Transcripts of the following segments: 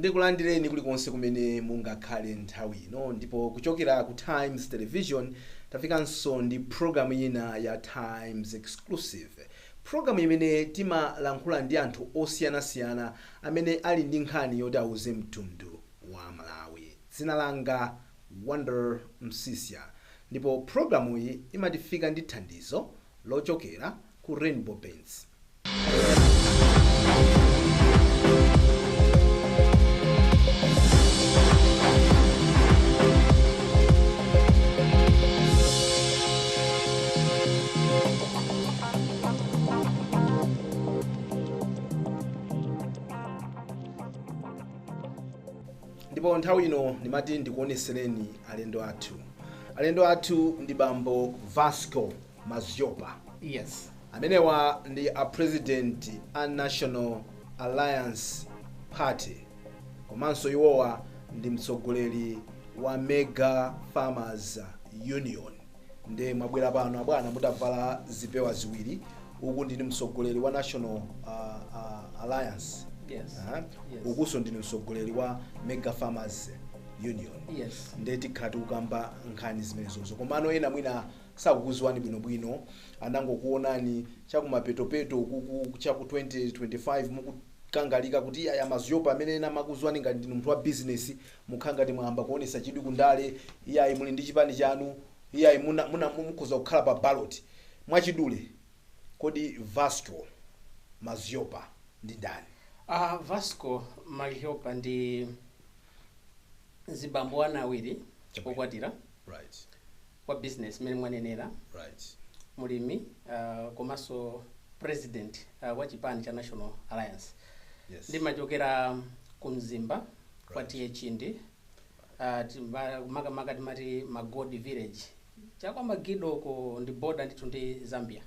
Ndikulandireni kulikonse kumene mungakhale nthawi ino, ndipo kuchokera ku Times Television tafikanso ndi programu ina ya Times Exclusive, programu imene timalankhula ndi anthu osiyanasiyana amene ali ndi nkhani yoti auze mtundu wa Malawi. Dzina langa Wonder Msisya, ndipo programu iyi imatifika ndi thandizo lochokera ku Rainbow Paints. Ndipo nthawi ino ndimati ndikuonesereni alendo athu. Alendo athu ndi bambo Vasco Mazyopa. Yes. Amenewa ndi a president a National Alliance Party, komanso iwowa ndi mtsogoleri wa Mega Farmers Union. Nde mwabwera pano abwana mutavala zipewa ziwiri. Uku ndini mtsogoleri wa National Alliance. Yes. Yes. Ukuso ndini mtsogoleri wa Mega Farmers Union. Yes. Nde tikhala tikukamba nkhani zimenezozo, komano ena mwina sakukuziwani bwinobwino, anangokuonani chakumapetopeto kuku chaku 2025 mukukangalika kuti aya Mazyopa amene ena amakuziwani ngati ndinu munthu wa business, mukhala ngati mwayamba kuonesa chidwi kundale, iyayi muli ndi chipani chanu, iyayi muna mukhoza kukhala pa ballot. Mwachidule, kodi Vasco Mazyopa ndi ndani? Vasco Mazyopa ndi mzibambo wana awiri okwatira, wa business mmene mwanenera, mulimi, komanso president wa chipani cha National Alliance. Ndimachokera ku Mzimba kwa T/A Chindi, makamaka timati Magodi village, chakwa Magidoko, ndi border ndithu ndi Zambia.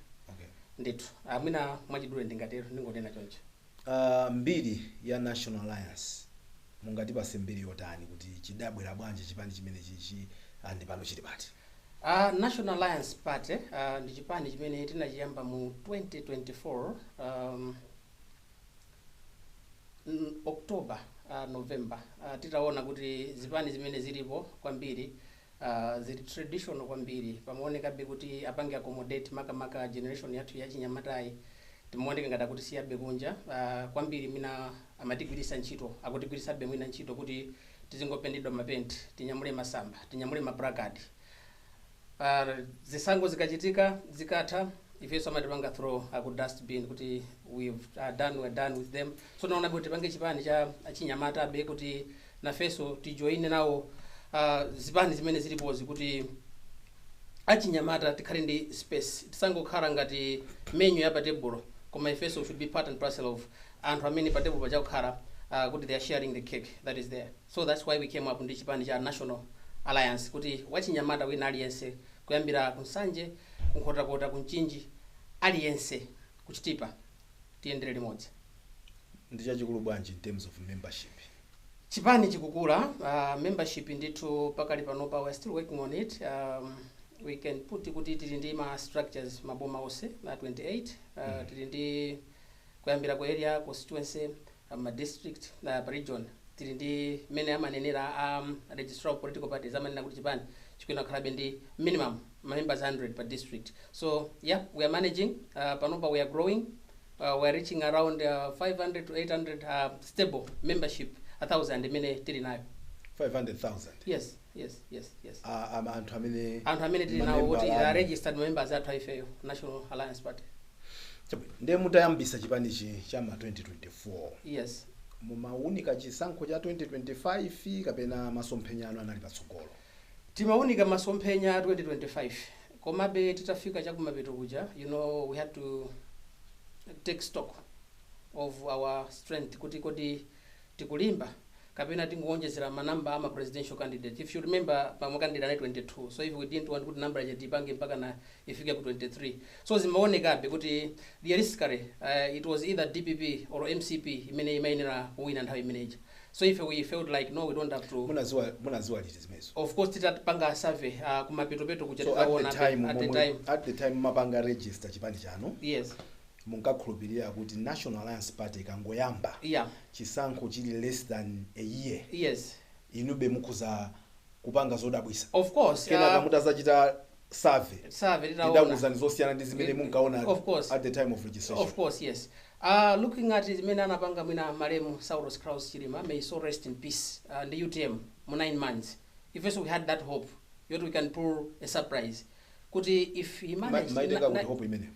Ndithu mwina mwachidule ndingatero, ndingonena choncho. Mbiri ya National Alliance, mungatipase mbiri yotani kuti chidabwera bwanji chipani chimene chichi ndi pano chili pati? National Alliance Party ndi chipani chimene tinachiyamba mu 2024, October, November, titaona kuti zipani zimene zilipo kwambiri zili traditional kwambiri, pamaonekabe kuti apange accommodate makamaka generation yathu ya chinyamatayi, timaoneka ngati akuti siyabe kunja kwambiri. Mwina amatigwiritsa ntchito, akutigwiritsabe mwina ntchito kuti tizingopendedwa mapenti, tinyamule masamba, tinyamule ma placard, zisankho zikachitika, zikatha, ifenso amatipanga throw aku dustbin kuti we've done, we're done with them. So naona kuti tipange chipani cha chinyamata abe kuti nafenso tijoine nawo zipani zimene zilipozi, kuti achinyamata tikhale ndi space, tisangokhala ngati menu ya pa tebulo, koma ifenso should be part and parcel of anthu amene pa tebulo pachakukhala kuti they are sharing the cake that is there. So that's why we came up ndi chipani cha National Alliance, kuti wachinyamata wina aliyense kuyambira kuNsanje, kuNkhotakota, kuMchinji, aliyense kuChitipa, tiyendere limodzi. Ndi chachikulu bwanji in terms of membership? Chipani chikukula. Membership ndithu pakali panopa we are still working on it. We can put kuti tili ndi ma structures maboma onse ma 28, tili ndi kuyambira ku area, constituency, ma district, pa region tili ndi mmene amanenera Registrar of Political Parties, amanena kuti chipani chikuyenera kukhalabe ndi minimum ma members 100 per district. So yeah, we are managing. Panopa we are growing. We are reaching around 500 to 800 stable membership, 1000 imene tili nayo. 500,000? Yes. Anthu amene Anthu amene tili nawo kuti mamembala are anu. Registered members athu aifeyo, National Alliance Party. Chabwino. Ndiye mutayambisa chipanichi chama 2024, Yes. mumaunika chisankho cha 2025 kapena masomphenya anu anali patsogolo? Timaunika masomphenya 2025, komabe titafika chakumapeto kuja, we had to take stock of our strength, kuti kodi tikulimba kapena tinguwonjezera manamba ama presidential candidate. If you remember, pamwe candidate anali 22, so if we didn't want kuti number ija tipange mpaka na ifike ku 23, so zimaonekabe kuti realistically it was either DPP or MCP imene imayenera kuwina nthawi imeneja. So if we felt like, no, we don't have to. Munaziwa liti zimenezo? Of course titapanga survey kumapetopeto kuja. So at the titaona time at the momwe time at the time mapanga register chipani chanu, Yes. Munkakhulupirira kuti National Alliance Party ikangoyamba, chisankho chili less than a year, inube mukhuza kupanga zodabwisa? Of course. Kenaka mutazachita survey, survey titaona, tidakuwuzani zosiyana ndi zimene munkaona Of course. at the time of registration. Of course, yes. Looking at zimene anapanga mwina malemu Saulos Klaus Chilima, may so rest in peace, ndi UTM mu 9 months, ifenso we had that hope yoti we can pull a surprise, kuti if he managed Maitenga kuti hope imene?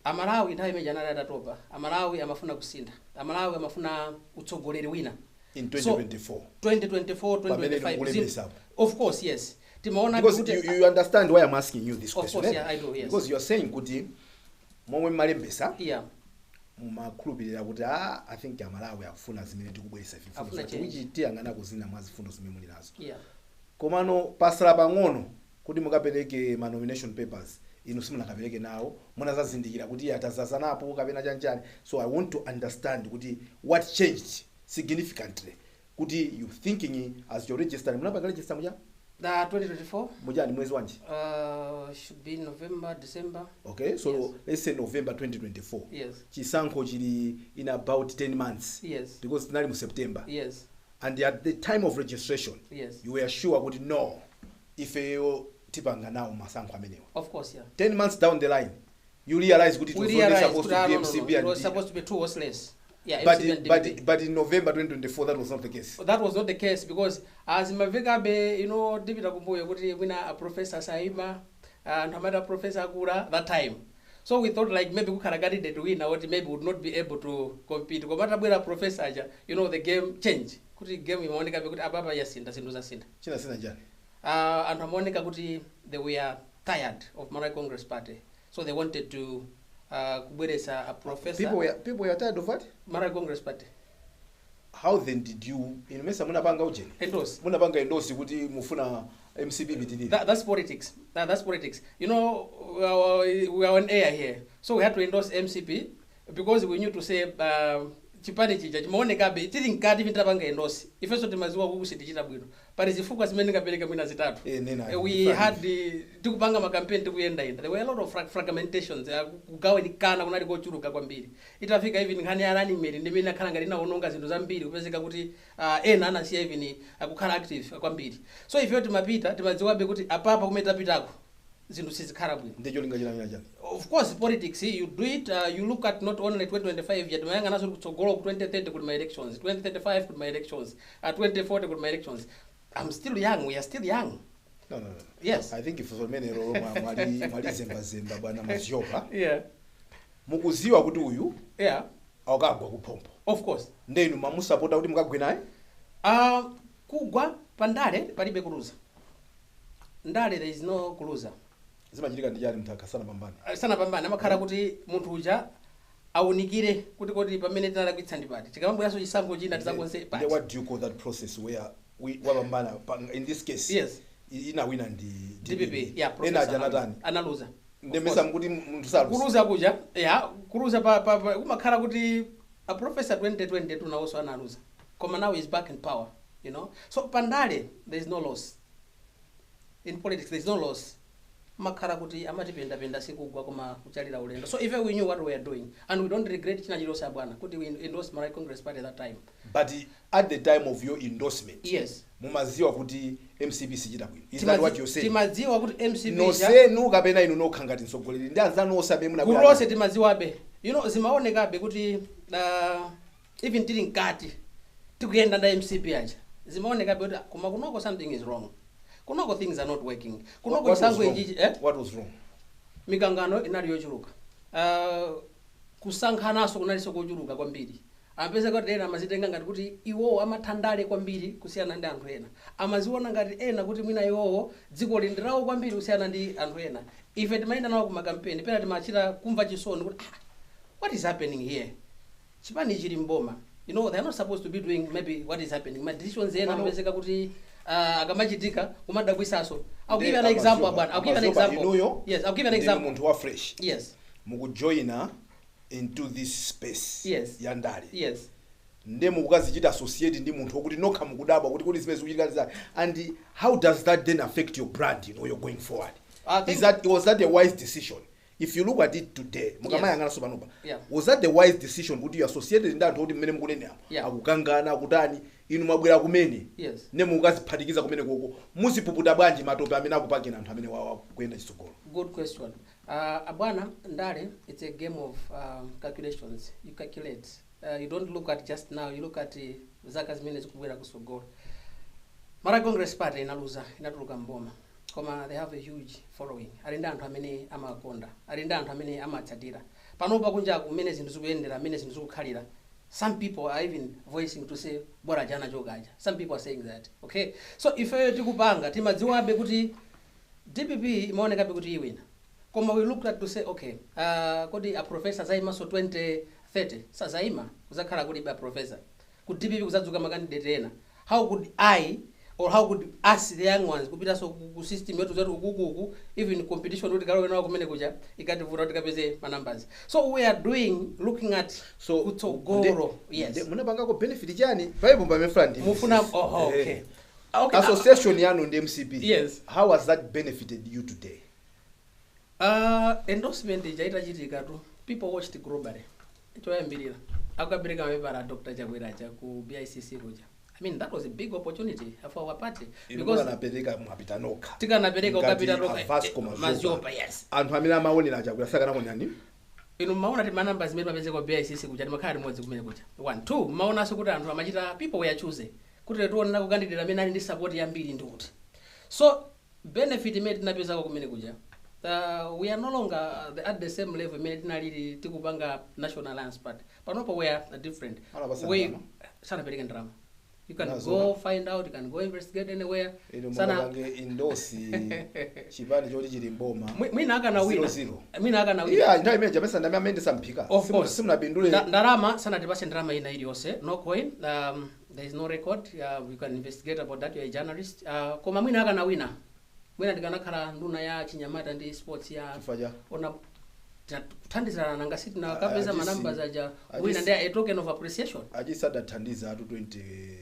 Amalawi nthawi imene anali atatopa. Amalawi amafuna kusintha, Amalawi amafuna utsogoleri wina. In So, 2024, 2024, pamene 2025 mukulembesapo. Of course, yes, timaona Because kuti you understand why I'm asking you this Of question, course, eh? yeah, I do, yes. Because you're saying kuti momwe mmalembesa, mumakhulupirira kuti, ah, I think Amalawi akufuna zimene tikubweresa ife, Afuna mfundo change. which tiyang'anako zina mwa zifundo zimene muli nazo. Komano pasala pang'ono kuti mukapereke ma nomination papers, inu simunakapereke nawo, munazazindikira kuti atazazanapo kapena chanchani. So I want to understand kuti what changed significantly kuti you thinking as you're registering. Munapanga register muja? The 2024. Mujani, mwezi wanji? Should be November, December. Okay, so Yes. let's say November 2024. Yes. Chisankho chili in about 10 months, because tinali mu September, and at the time of registration, you were sure kuti, no, ifeyo tipanga nawo masankho amenewa? Of course, yeah. 10 months down the line, you realize kuti it We was only realized supposed to kuti, be ah, no, MCP no. and It was D. supposed to be two horse race. Yeah, But, MCP and but, DPP. but in November 2024 that was not the case. That was not the case because azimavekabe, tipita kumbuyo kuti mwina a professor saima, anthu amati a professor akula that time, so we thought like maybe kukhala candidate wina woti maybe would not be able to compete. Koma atabwera professor aja, the game change, kuti game imaonekabe kuti apapa yasintha, zinthu zasintha. Chinasintha njani? Anthu amaoneka kuti they were tired of Malawi Congress Party, so they wanted to kubweresa a professor. People were tired of what? Malawi Congress Party. How then did you, inu mesa munapanga ujeni? Endorse. Munapanga endorse kuti mufuna MCP pitirire. That's politics. That's politics. We are on air here, so we had to endorse MCP because we knew to say chipani chija chimaonekabe tili mkati vitapanga endorse. Ifenso timaziwa kuti sitichita bwino. Pali zifukwa zimene ndingapereke mwina zitatu. Nena. We had tikupanga makampeni, tikuyendayenda, there were a lot of fragmentations, kugawanikana kunali kochuluka kwambiri. Itafika even nkhani ya running mate ndimene akhala ngati inaononga zinthu zambiri, kupezeka kuti ena anasiya even kukhala active kwambiri. So ifeyo timapita timadziwabe kuti apapa kumene tapitako zinthu sizikhala bwino. Ndicho linga chilamira chani? Of course, politics, you do it, you look at not only 2025, yet mayang'ananso kutsogolo ku 2030 kuli ma elections, 2035 kuli ma elections, 2040 kuli ma elections. I'm still young, we are still young. No. Yes. I think ifunso limene lolo mwalizembazemba, bwana Maziopa. Mukuziwa kuti uyu akagwa kuphompho. Of course. Ndenu mamusapota kuti mukagwe naye? Kugwa pandale palibe kuluza. Ndale there is no kuluza. Zimachitika ndi chani munthu akasana pambane? Sanapambane amakhala kuti munthu uja awunikire kuti kodi pamene tinalakwitsa ndi pati, tikamabweranso chisankho china tizakonze Then pati. what do you call that process where we wapambana in this case? Yes. Inawina ndi DPP, yeah. Ena aja anatani? Analuza. Of Ndemesa course. mkuti munthu saluza. Kuluza kuja, ya, kuluza pa kumakhala kuti a professor 2022 nawonso analuza, koma now is back in power. So pandale there is no loss. In politics there is no loss. Makhala kuti amatipendapenda, sikugwa koma kuchalira ulendo. So if we knew what we were doing and we don't regret china chilonse, abwana, kuti we endorsed Malawi Congress Party at that time. But at the time of your endorsement, Yes. mumaziwa kuti MCP sichita bwino, is that what you're saying? Timadziwa kuti MCP Nonsenu kapena inu nokha ngati mtsogoleri ndi anzanu onse amene gulu lonse timadziwabe. Zimaonekabe kuti even tili mkati tikuyenda nda MCP aja, zimaonekabe kuti koma kunoko something is wrong, kunoko things are not working, kunoko chisankho ichichi, eh? What was wrong? Mikangano inali yochuluka, kusankhanaso kunalinso kochuluka kwambiri. Amapeza kuti ena amazitenga ngati kuti iwowo amathandale kwambiri kusiyana ndi anthu ena, amaziona ngati ena kuti mwina iwowo dziko lindirawo kwambiri kusiyana ndi anthu ena. Ife timayenda nawo kumakampeni, pena timachita kumva chisoni kuti, ah, what is happening here? Chipani chili mboma, they are not supposed to be doing maybe what is happening. Ma decisions ena amapezeka kuti akamachitika kumadabwisaso. I'll give you an example, bwana. I'll give you an example. Inuyo, Yes, I'll give you an ndinu example. munthu wa fresh. Yes. Mukujoina into this space ya ndale, nde mukukazichita associate ndi munthu wokuti nokha mukudabwa kuti zimene zikuchitika and how does that then affect your brand, you're going forward? I Is think that, was that a wise decision? If you look at it today, mukamayang'ananso panopa, was that the wise decision kuti you associated ndi anthu oti mmene mukunene apo akukangana, akutani, inu mwabwera kumene ne mukaziphatikiza kumene koko, muzipuputa bwanji matope amene akupakira anthu amene wawa kuyenda chitsogolo? Good question. Abwana, ndale, it's a game of calculations. You calculate. You don't look at just now, you look at zaka zimene zikubwera kusogolo. Malawi Congress Party inaluza, inatuluka mboma. Koma they have a huge following. Ali ndi anthu amene amakonda, ali ndi anthu amene amatsatira. Panopa kunja kumene zinthu zikuyendera, amene zinthu zikukhalira, some people are even voicing to say bora jana chokaja. Some people are saying that. Okay? So ifeyo tikupanga timadziwabe kuti DPP imaonekabe kuti iwina. Koma we looked at to say, okay, kodi a professor zaimaso 2030? Sazaima, kuzakhala kulibe a professor. Ku DPP kuzadzuka ma candidate ena. How could I or how could us, the young ones, kupitaso ku system yetu zatu ukukuku, even competition kuti kalowe nawo kumene kuja ikativuta kuti kapeze ma numbers. So we are doing, looking at So kutsogolo. Yes. Munapangako benefit chani paipo pamefuna ndi Mufuna, oh, okay. Okay. Association yanu ndi MCP, how has that benefited you today? Endorsement ija itachitika tu, people watched globally. Choyambirira akukapereka mapepala a Dr. Chakwera aja ku BICC kuja, I mean, that was a big opportunity for our party. Inu because mukanapereka mwapita nokha. Tikanapereka Ngati ukapita nokha, a Vasco Maziopa. Maziopa, yes. Anthu amene amaonera Chakwera sakanakonani. Inu mmaona ti manamba zimene mapezeka ku BICC kuja, timakhala limodzi kumene kuja. One, two, mmaonanso kuti anthu amachita, people were choosing kuti tiona ku candidate amene ali ndi support yambiri ndi kuti. So benefit imene tinapezako kumene kuja, we are no longer at the same level imene tinalili tikupanga National Alliance Party. Panopo we are different. Anapasa We ndalama? Sanapereke ndalama. You can Nazo. go find out, you can go investigate anywhere. Inu Sana mukapange endorse chipani choti chili mboma. Mwina akanawina. 0-0. Mwina akanawina. Iya, nthawi imene japesa ndame amene samphika. Of course. Simunapindule. Ndalama sanatipase, ndalama ina iliyonse, no coin. There is no record. You can investigate about that, you are a journalist. Koma mwina akanawina, mwina ndikanakhala nduna ya chinyamata ndi sports ya Chifukwa cha ona kuthandizana nanga sitinakapeza manamba aja. Mwina ndi a token of appreciation. Achisadathandiza atu 20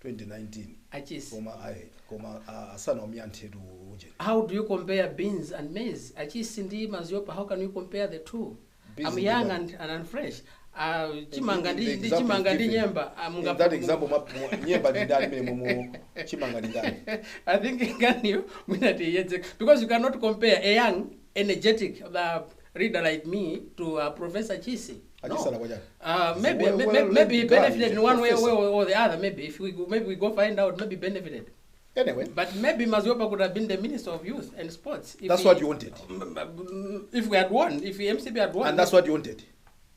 2019. Achisi. Koma ayi, koma asanaumia nthetu uje. How do you compare beans and maize? Achisi ndi Maziopa, how can you compare the two? Beans I'm ndi young ndani? and fresh. Chimanga In ndi the ndi example chimanga ndi given, nyemba. in that example, nyemba ndi ndani mene momo, chimanga ndi ndani? I think nganiyo mwina tiyedze, because you cannot compare a young, energetic leader like me to Professor Chisi. No. Achisala kwa chani? Uh, maybe Well, maybe he guy, benefited in one way, professor. way or the other. Maybe if we go, maybe we go find out, maybe benefited. Anyway. But maybe Maziopa could have been the Minister of Youth and Sports. If That's what you wanted. If we had won, if the MCP had won. And that's what you wanted,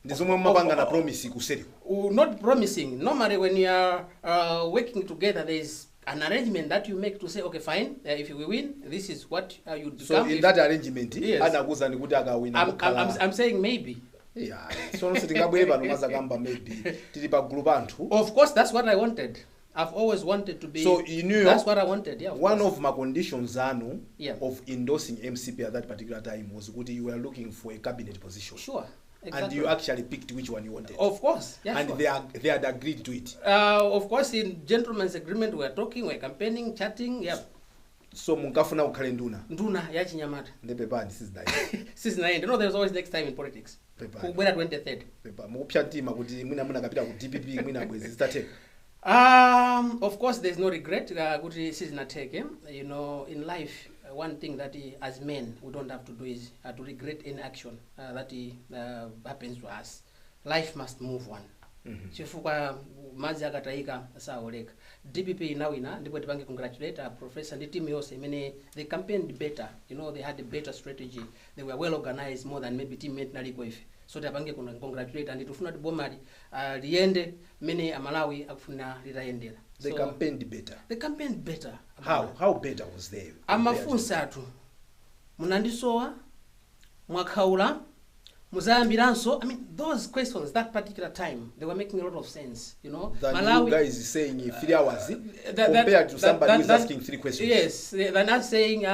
ndi zomwe mumapanga na promise kuseri? Not promising. Normally, when you are working together, there is an arrangement that you make to say, okay, fine, if we win, this is what you become. So in that arrangement, Yes. anakuwuzani kuti akawina mukhala? I'm saying maybe. Yeah, so sitingabwere pano mazakamba maybe, tili pa group anthu. Of course, that's what I wanted. I've always wanted to be. So you knew That's what I wanted. Yeah. Of one course. of my conditions anu Yeah. of endorsing MCP at that particular time was kuti you were looking for a cabinet position. Sure. Exactly. And you actually picked which one you wanted. Of course. Yeah, And sure. they had agreed to it. Of course, in gentleman's agreement, we're talking, we're campaigning, chatting. Yeah. So munkafuna kukhale nduna? Nduna ya chinyamata. Ndepepani, sizinayi. Sizinaende. No, there's always next time in politics. Pepani. Kubwera 23rd. Pepa, mukupsa mtima kuti mwina munakapita ku DPP, mwina bwezi zitatheka. Of course, there's no regret kuti sizinatheke. You know, in life, one thing that as men we don't have to do is to regret any action that happens to us. Life must move on. Chifukwa madzi akatayika saoleka. DPP inawina, ndipo tipange congratulate professor ndi team yonse imene they campaigned better. They had a better strategy, they were well organized more than maybe team imene tinaliko ife. So tiapange congratulate, and tifuna kuti bomali liyende mmene Amalawi akufuna litayendera. They So, campaigned better? They campaigned better. How better was they? Amafunsa athu, munandisowa, mwakhaula, muzayambiranso. I mean, those questions that particular time, they were making a lot of sense. Than Malawi, you guys saying 3 hours compared to somebody who is asking three questions. Yes, than us saying,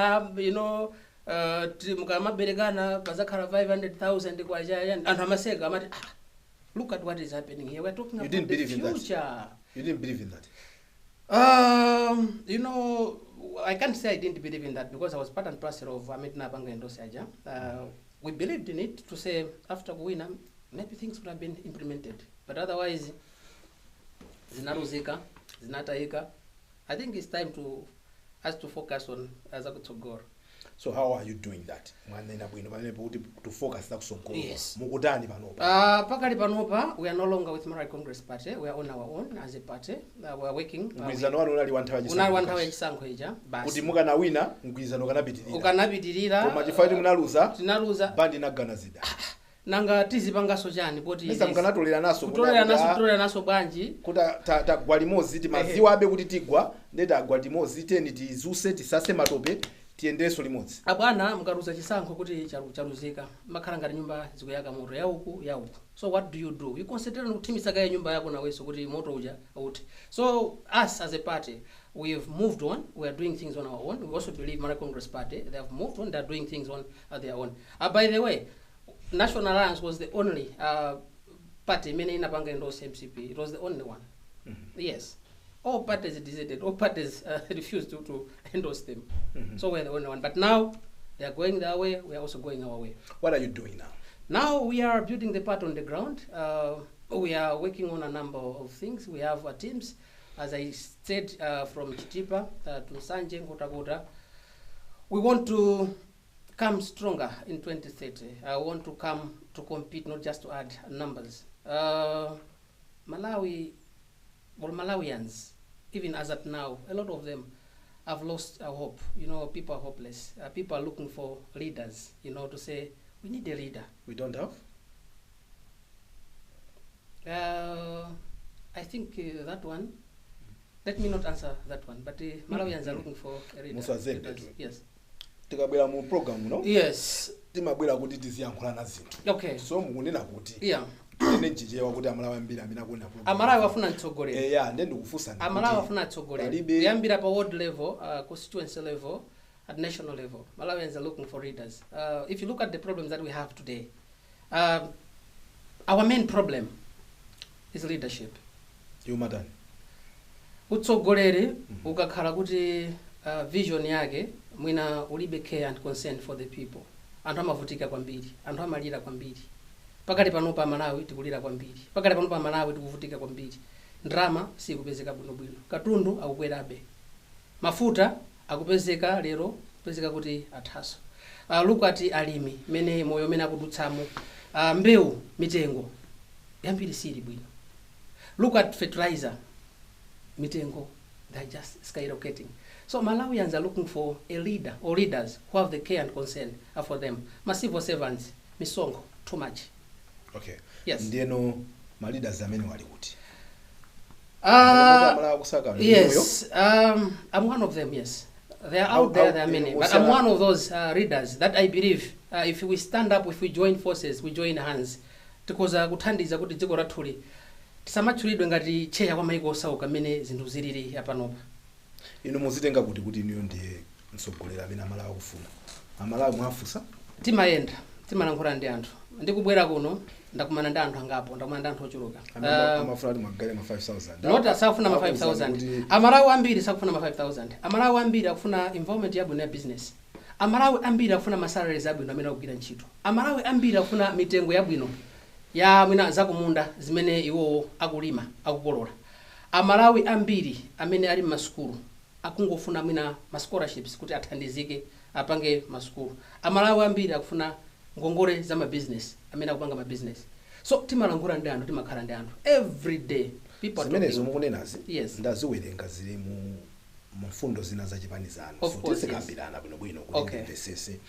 mukamaberekana pazakhala 500,000 kwacha, anthu amaseka, amati, "Ah, look at what is happening here. We're talking You about didn't the believe in that? future." You didn't believe in that? I can't say I didn't believe in that because I was part and parcel of amene tinapanga endorse aja. We believed in it to say after kuwina maybe things would have been implemented, but otherwise zinaluzika, zinatayika. I think it's time to us to focus on zakutsogolo. So how are you doing that? Mwanena bwino pamenepo kuti to focus zakutsogolo. Yes. Mukutani panopa? Pakali panopa we are no longer with Malawi Congress Party. We are on our own as a party. We are working. Mgwirizano wanu unali wa nthawi Unali wa nthawi yachisankho. yachisankho ija basi. Kuti mukanawina, mgwirizano ukanapitirira. Ukanapitirira. Koma chifukwa kuti munaluza, tinaluza, bandi inagana zida. Nanga tizipangaso chani poti Mesa mukanatolera naso? Kutolera naso, kutolera naso bwanji? Kuti tagwa limodzi, timaziwabe kuti tigwa, ndi tagwa limodzi, teni tizuse, tisase matope, tiyenderenso limodzi. Abwana, mukaluza chisankho kuti chaluzika, makhala ngati nyumba zikuyaka moto, yauku yauku. So what do you do? You concentrate on kuthimisa kaye nyumba yako nawenso kuti moto uja uthe. So us as a party, we've moved on. We are doing things on our own. We also believe Malawi Congress Party, they have moved on. They are doing things on their own. By the way, National Alliance was the only party imene inapanga endorse MCP. It was the only one. Yes, all parties decided, all parties refused to endorse them. So we're the only one, but now they are going their way, we are also going our way. What are you doing now? Now we are building the part on the ground. We are working on a number of things. We have teams, as I said, from Chitipa to Nsanje, Nkhotakota. We want to come stronger in 2030. I want to come to compete, not just to add numbers. Malawi, well, Malawians, even as at now, a lot of them have lost hope. People are hopeless. People are looking for leaders, to say, we need a leader. We don't have? I think that one, let me not answer that one, but Malawians are looking for a leader. Musazembe. Leaders. Yes. Tikabwera mu program muno, timabwera kuti tiziyankhulana zinthu. So mukunena kuti, ine nchichewa kuti Amalawi ambiri amene akuona program. Amalawi afuna mtsogoleri. Eya, nde ndikufunsa ndi Amalawi kuti afuna mtsogoleri. Palibe- Kuyambira pa ward level, constituency level, at national level, Malawians are looking for leaders. If you look at the problems that we have today, our main problem is leadership. Yumatani? Utsogoleri ukakhala kuti vision yake mwina ulibe care and concern for the people, anthu amavutika kwambiri, anthu amalira kwambiri. Pakali pano pa Malawi tikulira kwambiri, pakali pano pa Malawi tikuvutika kwambiri. Ndalama sikupezeka bwinobwino, katundu akukwerabe, mafuta akupezeka lero, kupezeka kuti athaso. Look at alimi mene moyo mene akudutsamo. Mbewu mitengo yambiri sili bwino. Look at fertilizer mitengo, they're just skyrocketing. So Malawians are looking for a leader or leaders who have the care and concern for them. Ma civil servants, misonkho too much. Okay. Yes. Ndiyeno ma leaders amene wali kuti? Amalawi akusaka Yes, I'm one of them. Yes, they are out there. There are many, but I'm one of those leaders that I believe if we stand up, if we join forces, we join hands, tikhoza kuthandiza kuti dziko lathuli tisamatchulidwe ngati cheya kwa maiko osauka mmene zinthu zilili apanopa. Inu muzitenga kuti inuyo ndiye mtsogoleri amene Amalawi akufuna? Amalawi mwafunsa? Timayenda, timalankhula ndi anthu. Ndikubwera kuno ndakumana ndi anthu angapo, ndakumana ndi anthu ochuluka. Amene amafuna kuti mwagale ma 5000. Not asakufuna ma Akuwuzani 5000. Kuti- Amalawi ambiri sakufuna ma 5000. Amalawi ambiri akufuna environment yabwino ya business. Amalawi ambiri akufuna ma salaries abwino amene akugwira ntchito. Amalawi ambiri akufuna mitengo yabwino ya mwina zakumunda zimene iwowo akulima, akukolola. Amalawi ambiri amene ali mmasukulu akungofuna mwina ma scholarships kuti athandizike apange masukulu. Amalawi ambiri akufuna ngongole za mabusiness amene akupanga mabusiness. So timalankhula ndi anthu, timakhala ndi anthu every day. People are Zimenezo talking. mukunenazi, Yes. ndaziwerenga, zili mu mfundo zina za chipani zanu. Of So course, tizikambirana bwinobwino kuti ndimvesese.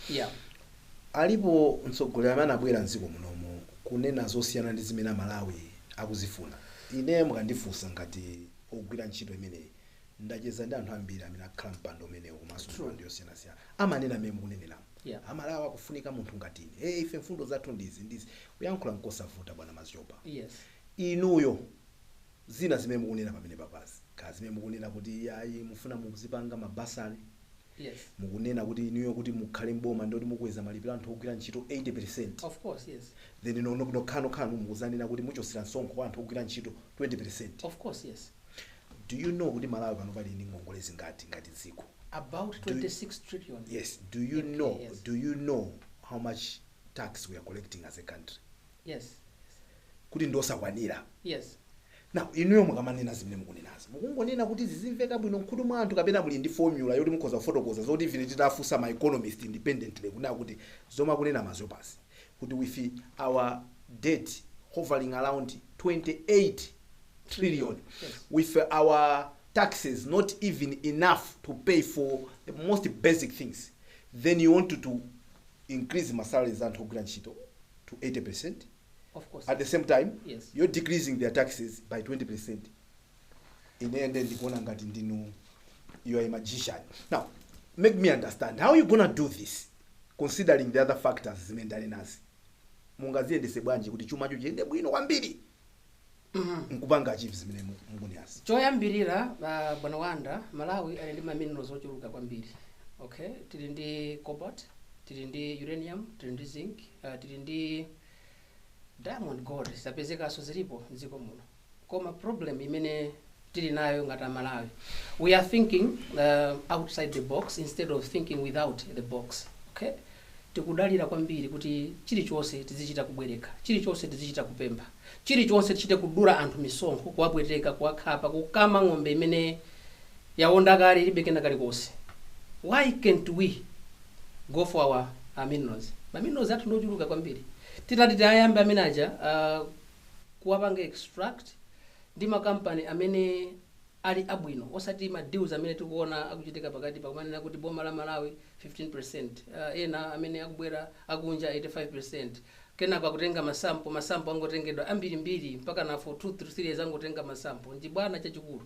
Alipo mtsogoleri amene anabwera mdziko munomu kunena zosiyana ndi zimene Amalawi akuzifuna. Ine mukandifunsa ngati ogwira ntchito imeneyi, ndacheza ndi anthu ambiri amene akhala mpando umenewu komanso True. mpando yosiyanasiyana, amanena amene mukuneneramo. Amalawi akufunika munthu ngati ine. Hey, ife mfundo zathu ndizi ndizi. Kuyankhula nkosavuta, bwana Maziopa. Inuyo zina zimene mukunena pamene papazi, ka zimene mukunena kuti ayi, mufuna muzipanga ma bursary, mukunena kuti inuyo kuti mukhale mboma ndoti mukweza malipiro anthu ogwira ntchito 80%. Of course, yes. Then nokhanokhanokhanokhanokhanokha mukuzanena kuti muchosera msonkho wa anthu ogwira ntchito 20%. Of course, yes. Do you know kuti Malawi pano pali ndi ngongole zingati ngati dziko? About 26 trillion. Yes, do you Okay, know, yes. do you know how much tax we are collecting as a country kuti ndosakwanira. Now inuyo mukamanena zimene mukunenazi, mukungonena kuti zizimveka bwino mkhutu mwa anthu, kapena muli ndi formula yoti mukhoza kufotokoza zoti vile titafunsa ma economist independently kunena kuti zomwe akunena mazopasi kuti with our debt hovering around 28 trillion, with our taxes not even enough to pay for the most basic things, then you want to increase ma salaries anthu ogwira ntchito to 80%? Of course. At the same time, you're decreasing their taxes by 20%. Ine nde ndikuona ngati ndinu, you are a magician. Now make me understand how you gonna do this, considering the other factors zimene ndanenazi. Mungaziyendese bwanji kuti chumacho chiyende bwino kwambiri nkupanga achieve zimene mukunenazi? Choyambirira, bwana Wanda, Malawi ali ndi ma minerals ochuluka kwambiri. Okay, tili ndi cobalt, tili ndi uranium, tili ndi zinc, tili ndi diamond, gold zapezekanso, zilipo mdziko muno. Koma problem imene tili nayo ngati Amalawi, we are thinking outside the box instead of thinking without the box. Okay, tikudalira kwambiri kuti chilichonse tizichita kubwereka, chilichonse tizichita kupempha, chilichonse tichite kudula anthu misonkho, kuwapweteka, kuwakhapa, kukama ng'ombe imene yawonda kale, ilibe kena kalikonse. Why can't we go for our minerals? Ma minerals athu ndochuluka kwambiri. Titati tayambe amene aja kuwapanga extract ndi makampani amene ali abwino, osati ma deals amene tikuona akuchitika pakati pakumanena kuti boma la Malawi 15%, ena amene akubwera akunja 85%, kenako akutenga ma sample. Ma sample angotengedwa ambirimbiri mpaka na for 2 3 years angotenga ma sample. Njibwana chachikulu,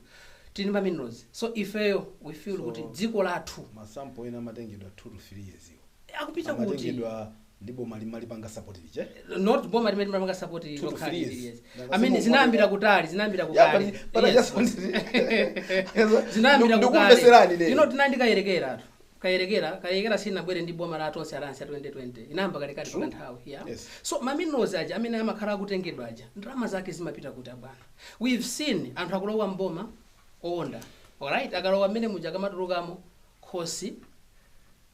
tili ma minerals. So ifeyo we feel So- kuti dziko lathu Ma sample ena amatengedwa 2 to 3 years iwo akupita kuti amatengedwa ndi boma limalipanga support liche. Not boma limene limapanga support 2 to lokali. 3 years. Yes. Nanga I mean, simu- zinayambira kutali, zinayambira Yeah, kukale. but I Yes. just wanted Zinayambira Ndikumveserani kukale. ne. You know, tinandi Kayerekera tu, Kayerekera sinabwere ndi boma la Tonse Alliance ya 2020, inayamba kalekale True. pakanthawi, yeah. Yes. So ma minerals aja amene amakhala akutengedwa aja, ndalama zake zimapita kuti, abwana? We've seen anthu akulowa mboma owonda, alright, akalowa mmene muja, akamatulukamo khosi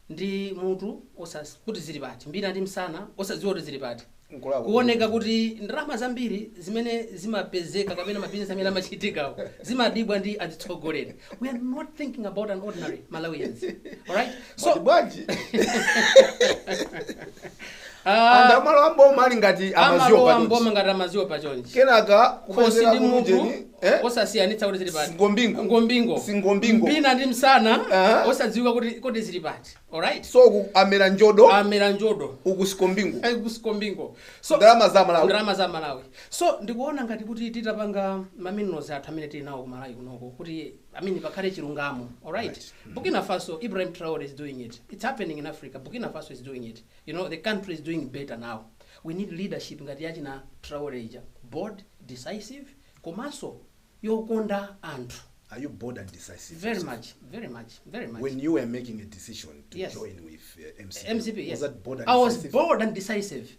ndi mutu osas kuti zili pati, mbina ndi msana osadziwa kuti zili pati. Nkulako. Kuoneka kuti ndalama zambiri zimene zimapezeka kapena mabizinesi amene amachitikawo zimadibwa ndi atsogoleri. We are not thinking about an ordinary Malawians, alright? So So bwanji anthu amalo amboma ali ngati amalowa amaziwa mboma ngati amaziwa pachonchi, kenaka khosi kupezera ndi mutu kumujeni, eh? osasiyanitsa kuti zili pati. Ngombingo. Ngombingo. Singombingo. Mbina ndi msana osadziwika kuti kodi zili pati, alright? So ku amera njodo. Amera njodo. Uku sikombingo. Kuskombingo. So ndalama za Malawi. Ndalama za Malawi. So ndikuona ngati kuti titapanga ma minerals athu amene tili nawo ku Malawi kunoko, kuti I mean pakhale chilungamo, alright? Right. Burkina Faso, Ibrahim Traore is doing it. It's happening in Africa. Burkina Faso is doing it. You know, the country is doing better now. We need leadership ngati yachina Traore ija, bold, decisive, komanso yokonda anthu. Are you bold and decisive? Very much, very much, very much. When you were making a decision to Yes. join with MCP, MCP, yes. was that bold and I was decisive? bold and decisive.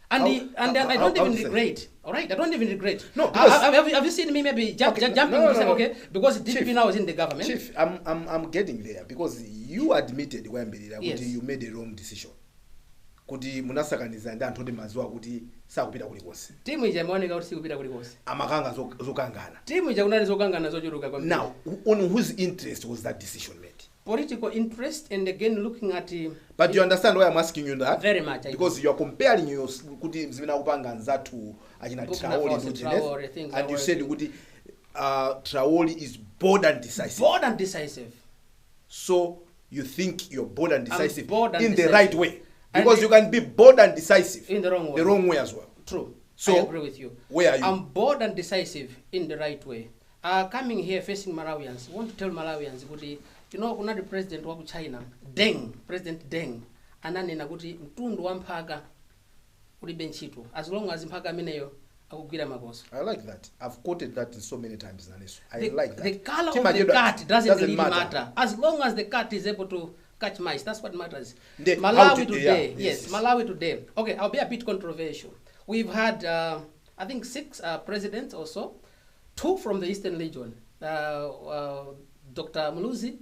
And, and I don't how even decisive? regret. All right, I don't even regret. No, because- Have you seen me maybe jump, Okay, jumping no, to say, no. okay, because DPP Chief. now is in the government. Chief, I'm getting there because you admitted kuyambirira kuti Yes. you made a wrong decision. Kuti munasakaniza ndi anthu oti maziwa kuti sakupita kulikonse. Timu ija imaoneka kuti sikupita kulikonse. Amakanga zokangana. Timu ija kunali zokangana zochuluka kwambiri. Now, on whose interest was that decision made? Political interest and again looking at But you understand why I'm asking you that? Very much, I Because you are comparing your kuti zimene akupanga anzathu achina Burkina Traore Faso, ndi Jeunesse, Traore, things and are you said working. kuti Traore is bold and decisive. Bold and decisive. So you think you're bold and I'm decisive bold and in the decisive. right way. And Because you can be bold and decisive in the wrong way. The wrong way as well. True. So, I agree with you. where are you? I'm bold and decisive in the right way. Coming here facing Malawians, want to tell Malawians kuti you know kunali president wa ku China, Deng, President Deng, ananena kuti mtundu wa mphaka ulibe ntchito as long as mphaka ameneyo akugwira makoso. I like that. I've quoted that in so many times, Naneso. I like that. The color of the Timajedwa cat doesn't really matter. As long as the cat is able to catch mice, that's what matters. How Malawi to- today, yeah, yes, yes. Malawi today. Okay, I'll be a bit controversial. We've had, I think, six presidents or so, two from the Eastern Region, Dr. Muluzi,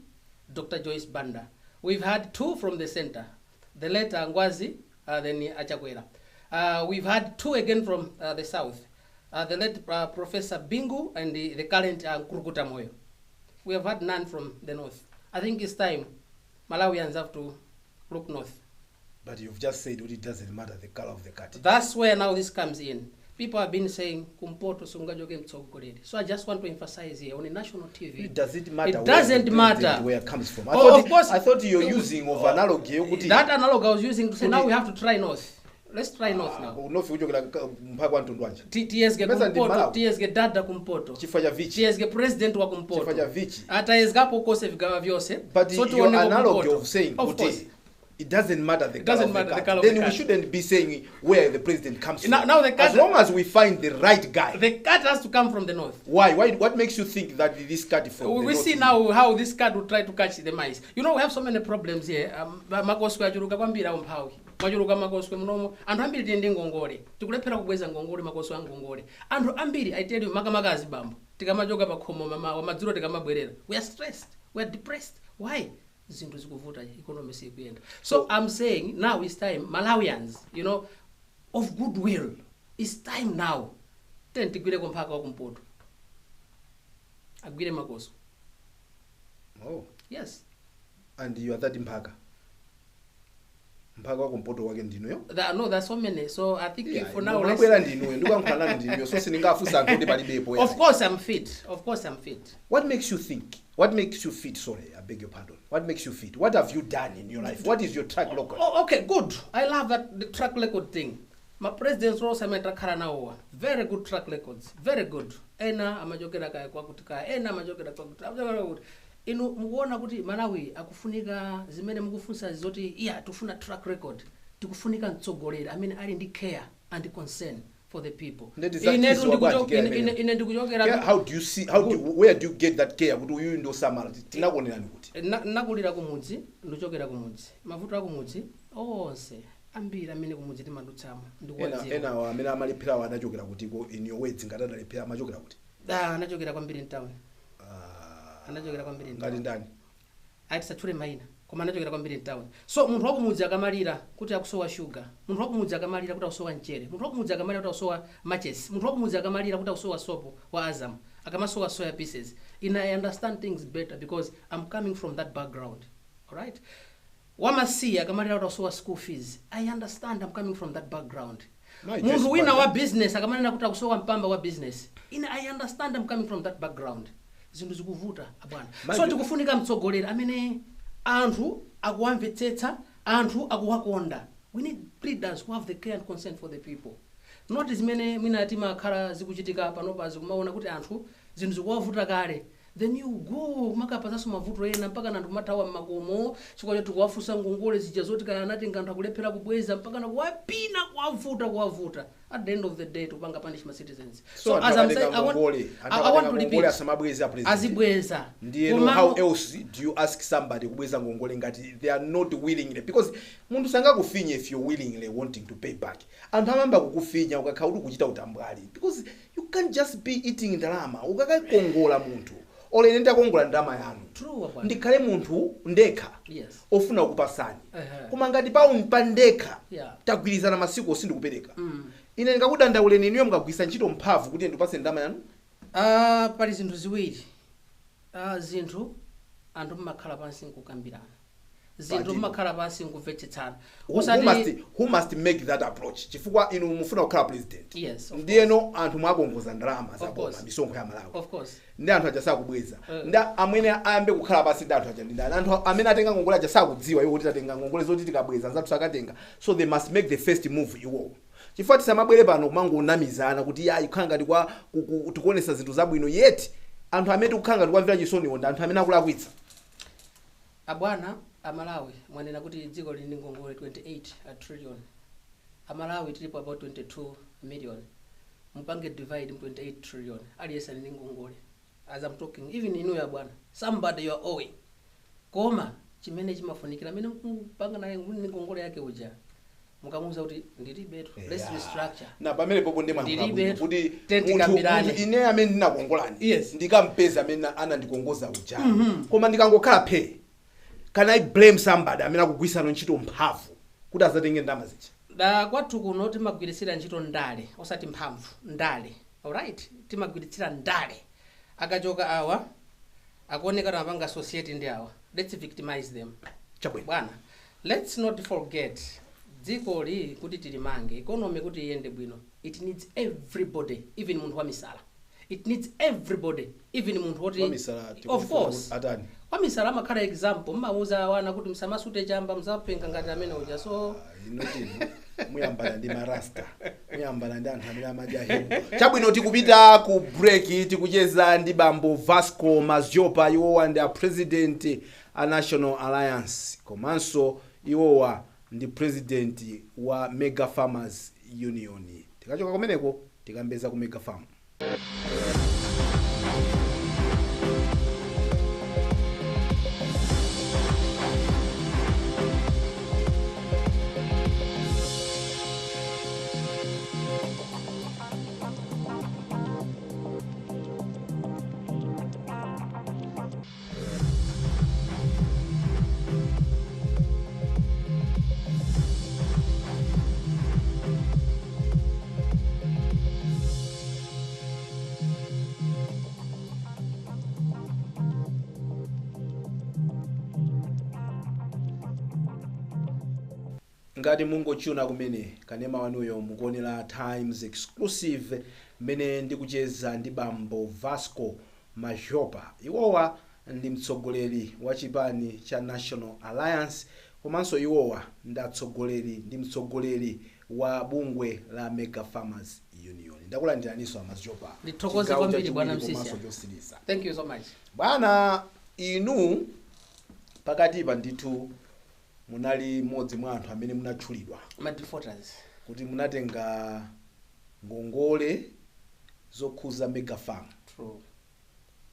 Dr. Joyce Banda. We've had two from the center, the late Ngwazi than Achakwera. We've had two again from the south, the late Professor Bingu and the current Mkulukuta Moyo. We have had none from the north. I think it's time Malawians have to look north. But you've just said it doesn't matter the color of the cat. That's where now this comes in. People have been saying kumpoto sungachoke mtsogoleri. So I just want to emphasize here on a national TV. Does it matter It where doesn't the matter. president, where it comes from? I Oh, thought of course. I thought you're using of analogy yokuti That analogue I was using to say now Kuti- we have to try north. Let's try north now. North kuchokera mphaka wa mtundu wanji? Tiyezge Mesa ndi kumpoto, Malawi. tiyezge dada kumpoto. Chifukwa cha Vichi. Tiyezge president wa kumpoto. Chifukwa cha Vichi. Atayezgapo kose vigawa vyonse. But So your tioneko analogy kumpoto. of saying Of kuti course. it doesn't matter the It color doesn't of the matter the cat, color of then the we cat. shouldn't be saying where the president comes from. Now the cat- As long as we find the right guy. The cat has to come from the north. Why? Why? What makes you think that this cat from We the we north see is- now how this cat will try to catch the mice. We have so many problems here. Makoswe achuluka kwambiri, aumphawi mwachuluka makoswe munomo. Anthu ambiri tili ndi ngongole, tikulephera kubweza ngongole, makoswe a ngongole. Anthu ambiri, I tell you, makamaka azibambo, tikamachoka pa khomo mamawa, madzulo tikamabwerera, we are stressed, we are depressed. Why? Zinthu zikuvuta, economy sikuyenda. So I'm saying now it's time Malawians of goodwill, it's time now ten tigwireko mphaka wa kumpoto agwire makoswe. Oh. Yes. And you are that mphaka. Mphaka wa kumpoto wake ndinuyo? There, no, there's so many. So I think for now, let's, Mwabwera ndinuyo, ndikuyankhula nanu ndinuyo, so sindingafunsa anthu kuti palibepo. Of course I'm fit. Of course I'm fit. What makes you think? What makes you fit? Sorry, I beg your pardon. What makes you fit? What have you done in your life? What is your track record? Oh, okay, good. I love that, the track record thing. Ma presidents onse amene takhala nawowa, very good track records, very good. Ena amachokera kaya kwakuti kaya, ena amachokera kwakuti, amachokera kwakuti. Inu mukuona kuti Malawi akufunika zimene mukufunsa zoti iya tifuna track record, tikufunika mtsogoleri amene ali ndi care and concern for the people. Ndeti za Inetu chizo bwanji care imene? ine ndikuchokera Care, how do you see, how do where do you get that care kuti uyu ndi osamala? Tinakuonerani kuti? Nakulira kumudzi, ndikuchokera kumudzi. Mavuto akumudzi onse ambiri amene kumudzi timadutsamo Ena ndikuwadziwa. ena amene amalepherawo adachokera kutiko? In your words, ngati adalephera amachokera kuti? Ah, anachokera kwambiri mtown. Ah, Anachokera kwambiri ngati mtown. ndani? Ayi, tisatchule mayina, koma anachokera kwambiri mtown. So munthu wakumudzi akamalira kuti akusowa shuga, munthu wakumudzi akamalira kuti akusowa mchere, munthu wakumudzi akamalira kuti akusowa matches, munthu wakumudzi akamalira kuti akusowa sopo wa Azam, akamasowa soya pieces, in I understand things better because I'm coming from that background, alright? Wamasiya akamalira kuti akusowa school fees, I understand, I'm coming from that background. No, Munthu just wina bad. wa business akamanena kuti akusowa mpamba wa business, ine I understand, I'm coming from that background. Zinthu zikuvuta, abwana. So tikufunika mtsogoleri amene anthu akuwamvetsetsa, anthu akuwakonda. We need leaders who have the care and concern for the people, not zimene mwina timakhala zikuchitika panopa, zikumaona kuti anthu zinthu zikuwavuta kale, then you go kumakapazanso mavuto ena, mpaka anthu kumathawa mmakomo chifukwa choti kuwafunsa ngongole zija zoti kaya anatenga, anthu akulephera kubweza, mpaka na kuwapina, kuwavuta, kuwavuta. At the end of the day tikupanga punish ma citizens. So As I'm saying, I I want to want repeat, asamabweza president. Azibweza. Ndiyeno how else do you ask somebody kubweza ngongole ngati they are not willingly? Because munthu sangakufinye if you're willingly wanting to pay back. Anthu amayamba kukufinya ukakhala kuti ukuchita utambwali, because you can't just be eating ndalama. Ukakakongola munthu, ole ine ndakongola ndalama yanu, True, bwana. ndikhale munthu ndekha ofuna kukupasani, koma ngati pa ndekha tagwirizana masiku osindikupereka, ine ndikakudandauleni inuyo mukagwisa ntchito mphamvu kuti ndipase ndalama yanu. Ah, pali zinthu ziwiri. Zinthu anthu mmakhala pansi nkukambirana zinthu, Pati- mmakhala pansi nkumvetsetsana. Who must make that approach? Chifukwa inu mufuna kukhala president. Yes, of Ndiyeno anthu mwakongoza ndalama zaboma, course. misonkho ya Malawi, Of course. ndi anthu aja sakubweza. Ndi amene ayambe kukhala pansi ndi anthu aja ndi ndani? Anthu amene atenga ngongole aja sakudziwa iwo kuti tatenga ngongole zoti tikabweza anzathu sakatenga, so they must make the first move iwowo, chifukwa tisamabwere pano kumangonamizana kuti ya ikhala ngati kwa tikuonesa zinthu zabwino, yet anthu amene tikukhala ngati kwamvera chisoniwo ndi anthu amene akulakwitsa. Abwana, Amalawi, mwanena kuti dziko lili ndi ngongole 28 trillion. Amalawi tilipo about 22 million. Mupange divide mu 28 trillion, aliyense ali ndi ngongole. As I'm talking, even inuyo abwana, somebody you are owing. Koma chimene chimafunikira, amene mukupanga naye muli ndi ngongole yake uja, mukamuuza kuti ndilibetu, let's restructure. Na pamene popo ndi mwankha Ndilibe. kuti Tenti munthu kambirane. munthu ine amene ndinakongolani, ndikampeza amene anandikongoza uja, koma ndikangokhala phe, can I blame somebody amene akugwisana ntchito mphamvu kuti azatenge ndalama zija? Da kwathu kuno timagwiritsira ntchito ndale, osati mphamvu, ndale. Alright, timagwiritsira ndale. Akachoka awa, akuoneka timapanga associate ndi awa, let's victimize them. Chabwino. Bwana, let's not forget, dzikoli kuti tilimange, economy kuti iyende bwino, it needs everybody, even munthu wamisala. It needs everybody, even munthu woti Wamisala? Of course. Atani? Wamisala amakhala example. Mmauza wana kuti msamasute chamba, msapenga ngati amene uja. So Inotini muyambana ndi marasta, muyambana ndi anthu amene amadya hebu. Chabwino, tikupita ku break. Tikucheza ndi bambo Vasco Maziopa. Iwowa ndi a president a National Alliance, komanso iwowa ndi president wa Mega Farmers Union. Tikachoka kumeneko tikambeza ku Mega Farm. Ngati mungochuna kumene kanema wanuyo, mukuonera Times Exclusive, mmene ndikucheza ndi bambo Vasco Maziopa. Iwowa ndi mtsogoleri wa chipani cha National Alliance, komanso iwowa ndi atsogoleri, ndi mtsogoleri wa bungwe la Mega Farmers Union. Ndakulandiraninso, Amaziopa. Ndithokoze Chigawo kwambiri, bwana chachiwiri Msisya. komanso chosiriza. Thank you so much. Bwana, inu pakatipa ndithu munali mmodzi mwa anthu amene munatchulidwa Ma defaulters. kuti munatenga ngongole zokhuza Mega Farm. True.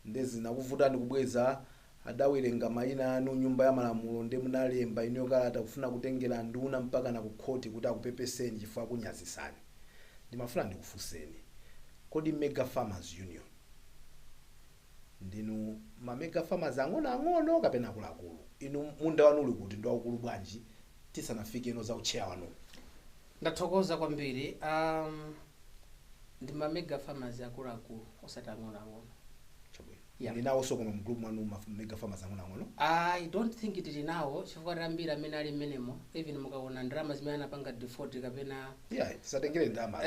Nde zinakuvutani kubweza. Adawerenga mayina anu nyumba ya malamulo, nde munalemba inuyo kalata kufuna kutengera nduna mpaka na ku khoti kuti akupepeseni chifukwa akunyazisani. Ndimafuna ndikufunseni, kodi Mega Farmers Union ndinu ma mega farmers ang'onoang'ono kapena akuluakulu? Inu munda wanu uli kuti, ndi waukulu bwanji, tisanafike ino za ucheya wanu? Ndathokoza kwambiri. Ndi ma mega farmers akuluakulu, osati ang'onoang'ono. Chabwino. Yeah. Ndinawonso koma mgroup mwanu ma mega farmers ang'onoang'ono? I don't think tili nawo, chifukwa ambiri amene ali mmenemo, even mukaona ndalama zimene anapanga default kapena Yeah, tisatengere ndalama.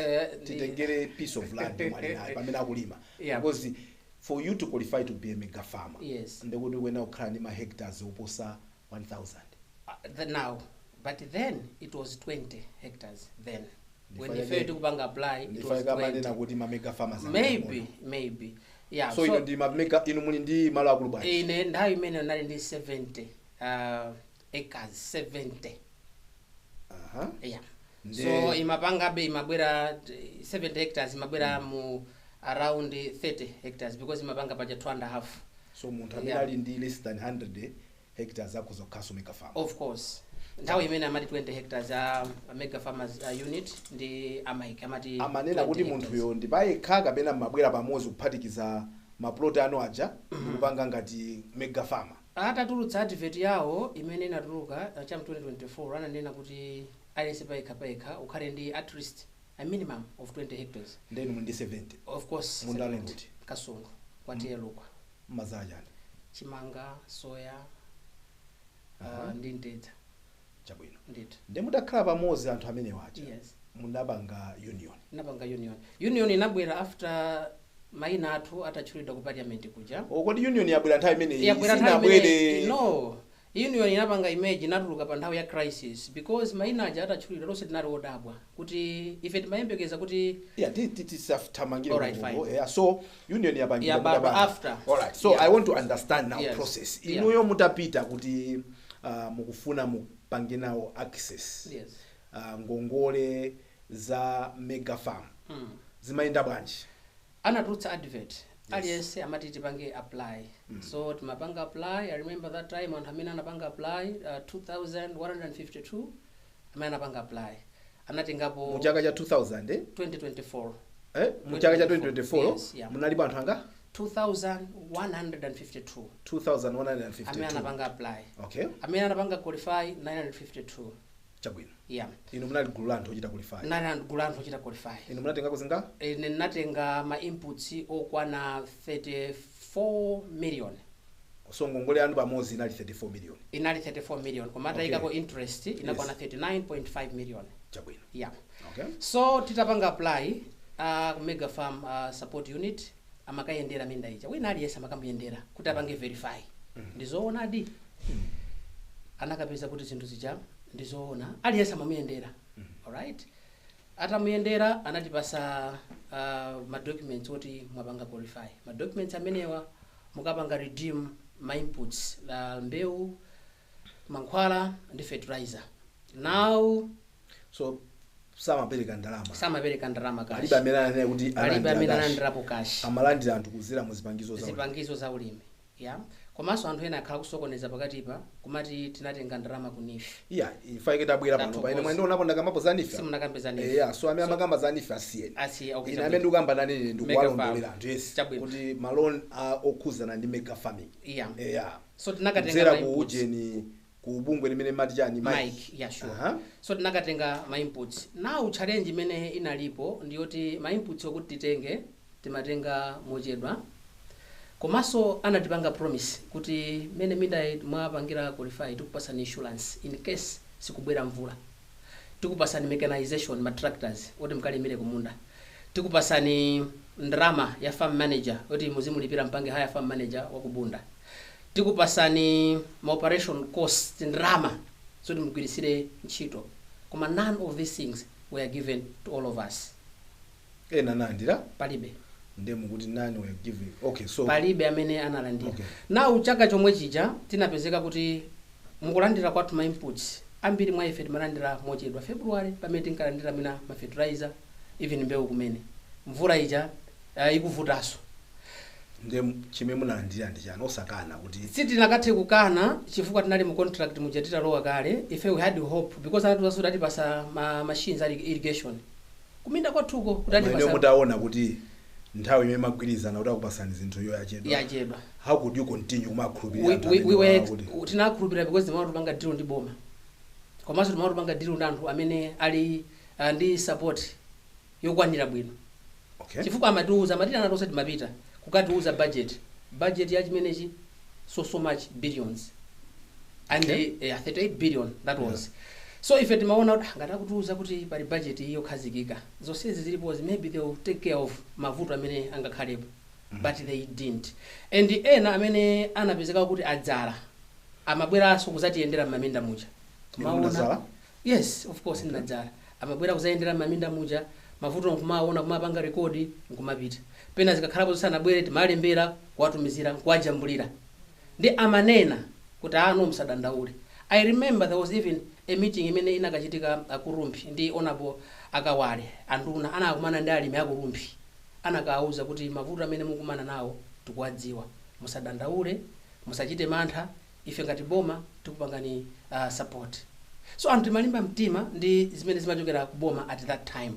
Titengere piece of land mwali nayo pamene akulima. Because for you to qualify to be a mega farmer, ndikuti kuyenera kukhala ndi ma hectares oposa 1000. Now, but then it was 20 hectares then when Ndifake ife tikupanga apply, it was Ndifake amanena 20. kuti ma mega farmers Maybe, yeah. So inu ndi ma mega, inu muli ndi malo akulu bwanji? Ine nthawi imene nali ndi 70 acres, 70. Yeah. So imapangabe, imabwera 70 hectares, imabwera mu around 30 hectares, because imapanga paja 2 and a half. So munthu amene ali ndi less than 100 hectares akhoza kukhaso mega farmer? Of course. Nthawi imene amati 20 hectares, a mega farmers unit ndi amaik amati Amanena 20 kuti hectares. munthuyo ndi payekha kapena mmabwera pamodzi kuphatikiza maplot anu aja ndikupanga ngati mega farmer? Atatulutsa advert yawo imene inatuluka cha 2024, ananena kuti aliyense payekha payekha ukhale ndi at least a minimum of 20 hectares. Ndeni muli ndi 70? Of course. Munda 70. kuti? Kasungu, kwatiye Lukwa. Mmazala chani? Chimanga, soya, ndi mtedza. Chabwino. Ndithu. Ndi mutakhala pamodzi anthu amene waja, munapanga union? Inapanga union. Union inabwera after mayina athu atatchulidwa ku parliament kuja. Kodi union yabwera nthawi imeneyi? Yabwera nthawi Sinabwere? No, union inapanga image, inatuluka pa nthawi ya crisis, because mayina aja atatchulidwa, lonse tinali odabwa kuti ife timayembekeza kuti Yeah, tisathamangire. Alright, fine. Yeah, so union yapangidwa Yabadwa mutapanga. after. Alright, so I want to understand now process. Inuyo mutapita kuti mukufuna mupange nawo access ngongole za mega farm, zimayenda bwanji? Anatulutsa advert, aliyense amati tipange apply. So timapanga apply. I remember that time anthu amene anapanga apply, 2152 amene anapanga apply, anatengapo Mu chaka cha 2000, eh? 2024. Eh? Mu chaka cha 2024? Yes, yeah. Munalipo anthu anga? 2152 amene 2152 anapanga apply. Okay. Amene anapanga qualify, 952. Chabwino. Yeah. Inu munali gulu la anthu ochita qualify? Nali gulu la anthu ochita qualify. Inu munatengako zinga? Ine ndinatenga ma inputs okwana 34 million. So ngongole yanu pamodzi inali 34 million? Inali 34 million, koma atayikako interest inakwana 39.5 million. Chabwino. Yeah. Okay. So titapanga apply, mega farm support unit amakayendera minda ija, wina aliyense amakamuyendera kuti apange verify ndizoonadi. Anakapeza kuti zinthu zija ndizoona, aliyense amamuyendera. Alright, atamuyendera anatipasa ma documents oti mwapanga qualify. Ma documents amenewa mukapanga redeem ma inputs la mbewu, mankhwala ndi fertilizer. Now So samapereka ndalama? Samapereka ndalama cash. Palibe amene ananena kuti Palibe amene analandira cash. Analandirapo cash. Amalandira anthu kuzera mu zipangizo zawo. Zipangizo za ulimi, yeah. Komanso anthu ena akhala kusokoneza pakatipa kumati tinatenga ndalama ku NEEF. Iya, ifaike tabwera pano Tathokoza. paine mwendionapo ndakambapo za NEEF. Simunakambe za NEEF. Yeah, so amene amakamba za NEEF asiyeni. Asiye, okay. Ine amene ndikukamba nanene Mega ndikuwalondolera farm. anthu, yes, Chabwino. kuti ma loan okhuzana ndi mega farming. Yeah. Yeah. So tinakatenga kudzera ma ku inputs. ujeni, ku bungwe limene mati chani? Mike, yeah, sure. So tinakatenga ma inputs. Now challenge imene inalipo ndiyoti ma inputs okuti titenge timatenga mochedwa, komanso anatipanga promise kuti mene minda mwapangira qualify, tikupasani insurance in case sikubwera mvula, tikupasani mechanization, ma tractors oti mkalimire kumunda, tikupasani ndrama ya farm manager oti muzimulipira, mpange hire farm manager wakubunda, tikupasani ma operation cost, ndrama zoti mugwirisire ntchito. Koma none of these things were given to all of us. Ena analandira? Palibe. Ndiye mukuti none were given, okay, so Palibe amene analandira. Okay. Now chaka chomwe chija tinapezeka kuti mukulandira kwathu ma inputs, ambiri mwa ife timalandira mochedwa, February pamene tinkalandira mina ma fertilizer, even mbewu kumene mvula ija ikuvutanso. Ndiye chimene munalandira ndi chani, osakana kuti? Sitinakathe kukana chifukwa tinali mu contract muja titalowa kale. Ife we had hope because anatiuza kuti atipasa ma machines ali irrigation kuminda kwathuko kuti Ine atipasa. mutaona kuti nthawi imene magwirizana kuti akupasani zinthu yo yachedwa, Yachedwa, how could you continue kumakhulupirira anthu we, amene we were kuti tinakhulupirira because timati tupanga deal ndi boma, komanso timati tupanga deal ndi anthu amene ali ndi support yokwanira bwino. Chifukwa amatiuza, amatita anatiuza, timapita kukatiuza budget, budget ya chimenechi, so so much billions and Okay. 38 billion that was. So ife timaona kuti ngati akutiuza kuti pali budget iyo khazikika, zonsezi zilipozi, maybe they will take care of mavuto amene angakhalepo. But they didn't. And ena amene anapezeka kuti adzala amabweranso kuzatiyendera m'maminda muja. Inu munadzala? Yes, of course. Ndinadzala. Amabwera kuzayendera m'maminda muja, mavuto nkumaona, kumapanga record, nkumapita. Pena zikakhalapo zisanabwere, timalembera, kuwatumizira, nkuwajambulira, ndi amanena kuti anu musadandaule. I remember there was even a meeting imene inakachitika ku Rumphi ndi Honorable Akawale, anduna, anakumana ndi alimi aku Rumphi, anakawauza kuti mavuto amene mukumana nawo tikuwadziwa, musadandaule, musachite mantha, ife ngati boma tikupangani support. So anthu timalimba mtima ndi zimene zimachokera ku boma at that time.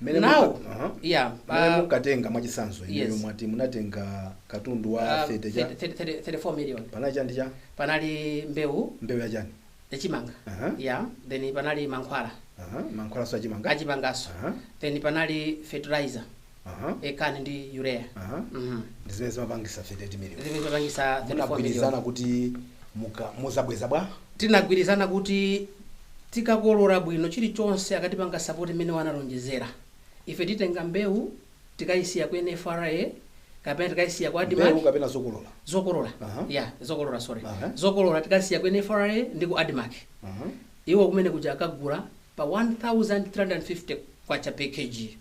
Mmene Now yeah. Mmene munkatenga, mwachisanzo, inuyo Yes. mwati munatenga katundu wa 30 cha 30 34 million. Panali chani cha? Panali mbewu. Mbewu ya chani? Yachimanga. Yeah, then panali mankhwala. Mankhwala so achimanga? Achimangaso. Then panali fertilizer, CAN ndi urea. Ndi zimene zimapangisa 38 million? Zimene zimapangisa 34 million. Munagwirizana kuti muzabweza bwa? Tinagwirizana kuti tikakolola bwino, chilichonse akatipanga support imene wanalonjezera, ife titenga mbewu tikayisiya ku NFRA kapena tikayisiya ku Mbewu ADMARC. kapena zokolola? Zokolola. Yeah, zokolola, sorry. Zokolola tikasiya ku NFRA ndi ku ADMARC. Iwo kumene kuja akagula pa 1350 kwacha per kg.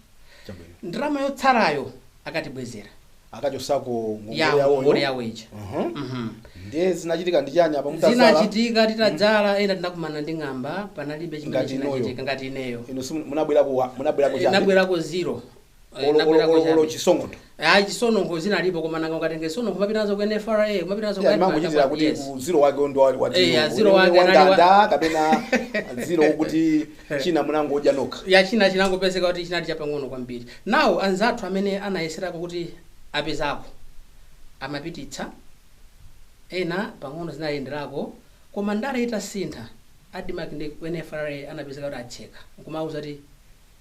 Chabwino. Ndalama yotsalayo akatibwezera. Akachosako ngongole Ya yawoyo. ngongole yawo ija. Ndiye zinachitika ndi chani apa mutazala? Zinachitika titadzala, ena tinakumana ndi ng'amba, panalibe chimene Ngati inuyo. chinachitika ngati ineyo. Inu munabwerako chabe? Nabwerako zero. Olo Nabwerako olo chabe. chisongoto? Ayi, chisonongo zinalipo, koma nanga ukatenga isonongo kumapita nazo ku NFRA, kumapita nazo ku Yeah, ADMARC, mangochitira kuti yes. ku zero wake ndo wati Eh, zero wake anali wandanda kapena zero kuti china munangodya nokha? Ya, china chinangopezeka kuti chinali chapang'ono kwambiri. Now anzathu amene anayeserako kuti apezako amapititsa, ena pang'ono zinayenderako, koma ndale itasintha ADMARC ndi NFRA anapezeka kuti acheka nkumauza kuti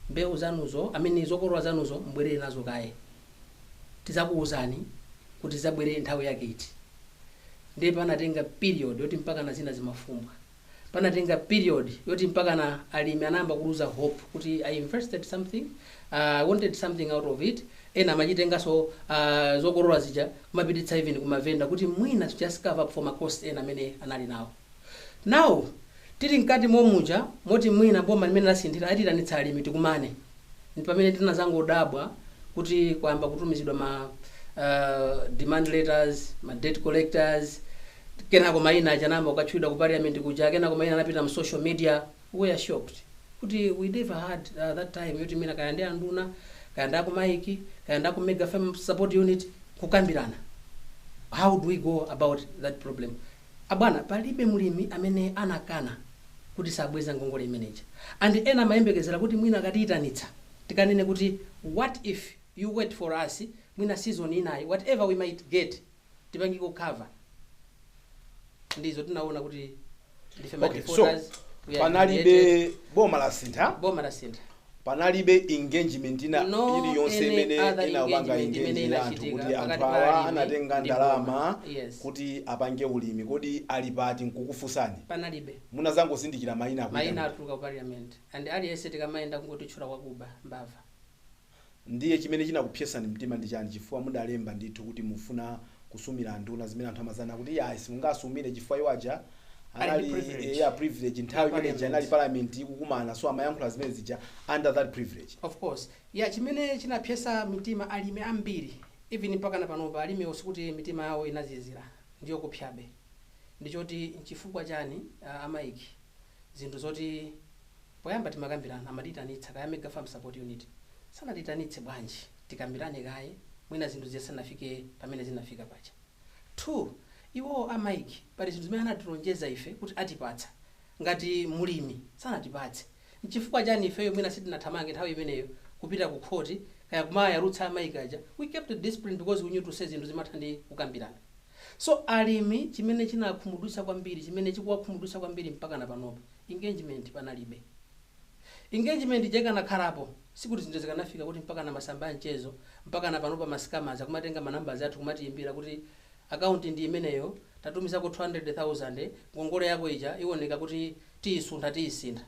mbewu zanuzo, amene zokolola zanuzo, mbwerere nazo kaye, tizakuwuzani kuti zabwerere nthawi yake iti. Ndiye panatenga period yoti mpaka na zina zimafumbwa, panatenga period yoti mpaka na alimi anayamba kuluza hope kuti I invested something, I wanted something out of it. Ena amachitenganso zokolola zija kumapititsa even kumavenda kuti mwina to just cover up for ma cost ena amene anali nawo. Now tili mkati momuja moti mwina boma limene lasinthira atitanitsa alimi tikumane, ndi pamene tinazangodabwa kuti kwayamba kutumizidwa ma demand letters, ma debt collectors. Kenako mayina aja anayamba kukatchulidwa ku parliament kuja, kenako mayina anapita mu social media. We are shocked kuti we never had that time yoti mwina kaya ndi anduna, kaya ndi aku MAIIC, kaya ndi aku Mega Farm Support Unit kukambirana how do we go about that problem. Abwana, palibe mulimi amene anakana kuti sabweza ngongole imeneja, and ena amayembekezera kuti mwina akatiyitanitsa tikanene kuti what if you wait for us, mwina season inayi, whatever we might get tipangiko cover. Ndizo tinaona kuti ndife ma Okay, so defaulters, we are humiliated. Panalibe, boma lasintha, Boma lasintha. Panalibe engagement ina No iliyonse any imene other inapanga engagement imene engage anthu inachitika kuti anthu pakati pa awa alimi anatenga ndi ndalama boma. Yes. kuti apange ulimi, kodi ali pati, nkukufunsani? Panalibe. Munazangozindikira mayina Mayina akuita. Atuluka ku parliament and aliyense tikamayenda kungotitchula kwakuba, mbava. Ndiye chimene chinakupsesani mtima ndi chani? Chifukwa mudalemba ndithu kuti mufuna kusumira nduna, zimene anthu amazana kuti ya, simungasumire chifukwa iwo aja Ali anali ndi privilege. Ya privilege nthawi imene ija Parliament. anali parliament ikukumana, so amayankhula zimene zija under that privilege. Of course, ya, chimene chinapyesa mitima alimi ambiri, even mpaka na panopa alimi osikuti mitima yawo inazizira, ndiyo kupyabe, ndichoti nchifukwa chani a MAIIC zinthu zoti poyamba timakambirana amatitanitsa kaya Mega Farm Support Unit sanatitanitse bwanji tikambirane kaye, mwina zinthu zisanafike pamene zinafika paja? Two, iwo a MAIIC pali zinthu zimene anatilonjeza ife kuti atipatsa ngati mulimi, sanatipatse. Nchifukwa chani ifeyo mwina sitinathamange nthawi imeneyo kupita ku khoti kaya kumayarutsa a MAIIC aja? We kept the discipline because we knew to say zinthu zimatha ndi kukambirana. So alimi chimene chinakhumudwitsa kwambiri, chimene chikuwakhumudwitsa kwambiri mpaka na panopa, engagement panalibe. Engagement chekanakhalapo, sikuti zinthu zikanafika kuti mpaka na masamba a mchezo, mpaka na panopa ma scammers akumatenga ma numbers athu kumatiyimbira kuti akaunti ndi imeneyo, tatumizako 200,000, ngongole yako ija ioneka kuti tiyisuntha, tiyisintha.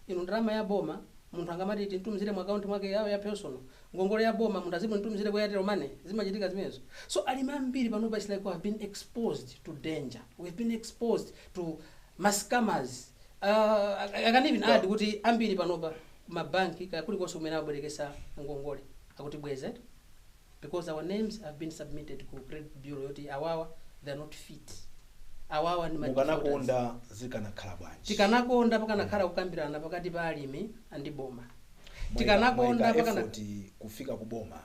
Inu, ndalama ya boma munthu angamati tintumizire mu akaunti mwake yawo ya personal? Ngongole ya boma munthu azimuntumizire kwa Airtel Money? Zimachitika zimenezo? So alimi ambiri panopa, it's like we have been exposed to danger, we've been exposed to ma scammers. I can even add kuti ambiri panopa mabanki kaya kulikonse kumene abwerekesa ngongole akutibweza because our names have been submitted ku credit bureau yoti awawa they are not fit, awawa ndi ma defaulters. Mukanakonda zikanakhala bwanji? Tikanakonda pakanakhala kukambirana pakati pa alimi ndi boma. Tikanakonda Mwaika pakana effort kufika ku boma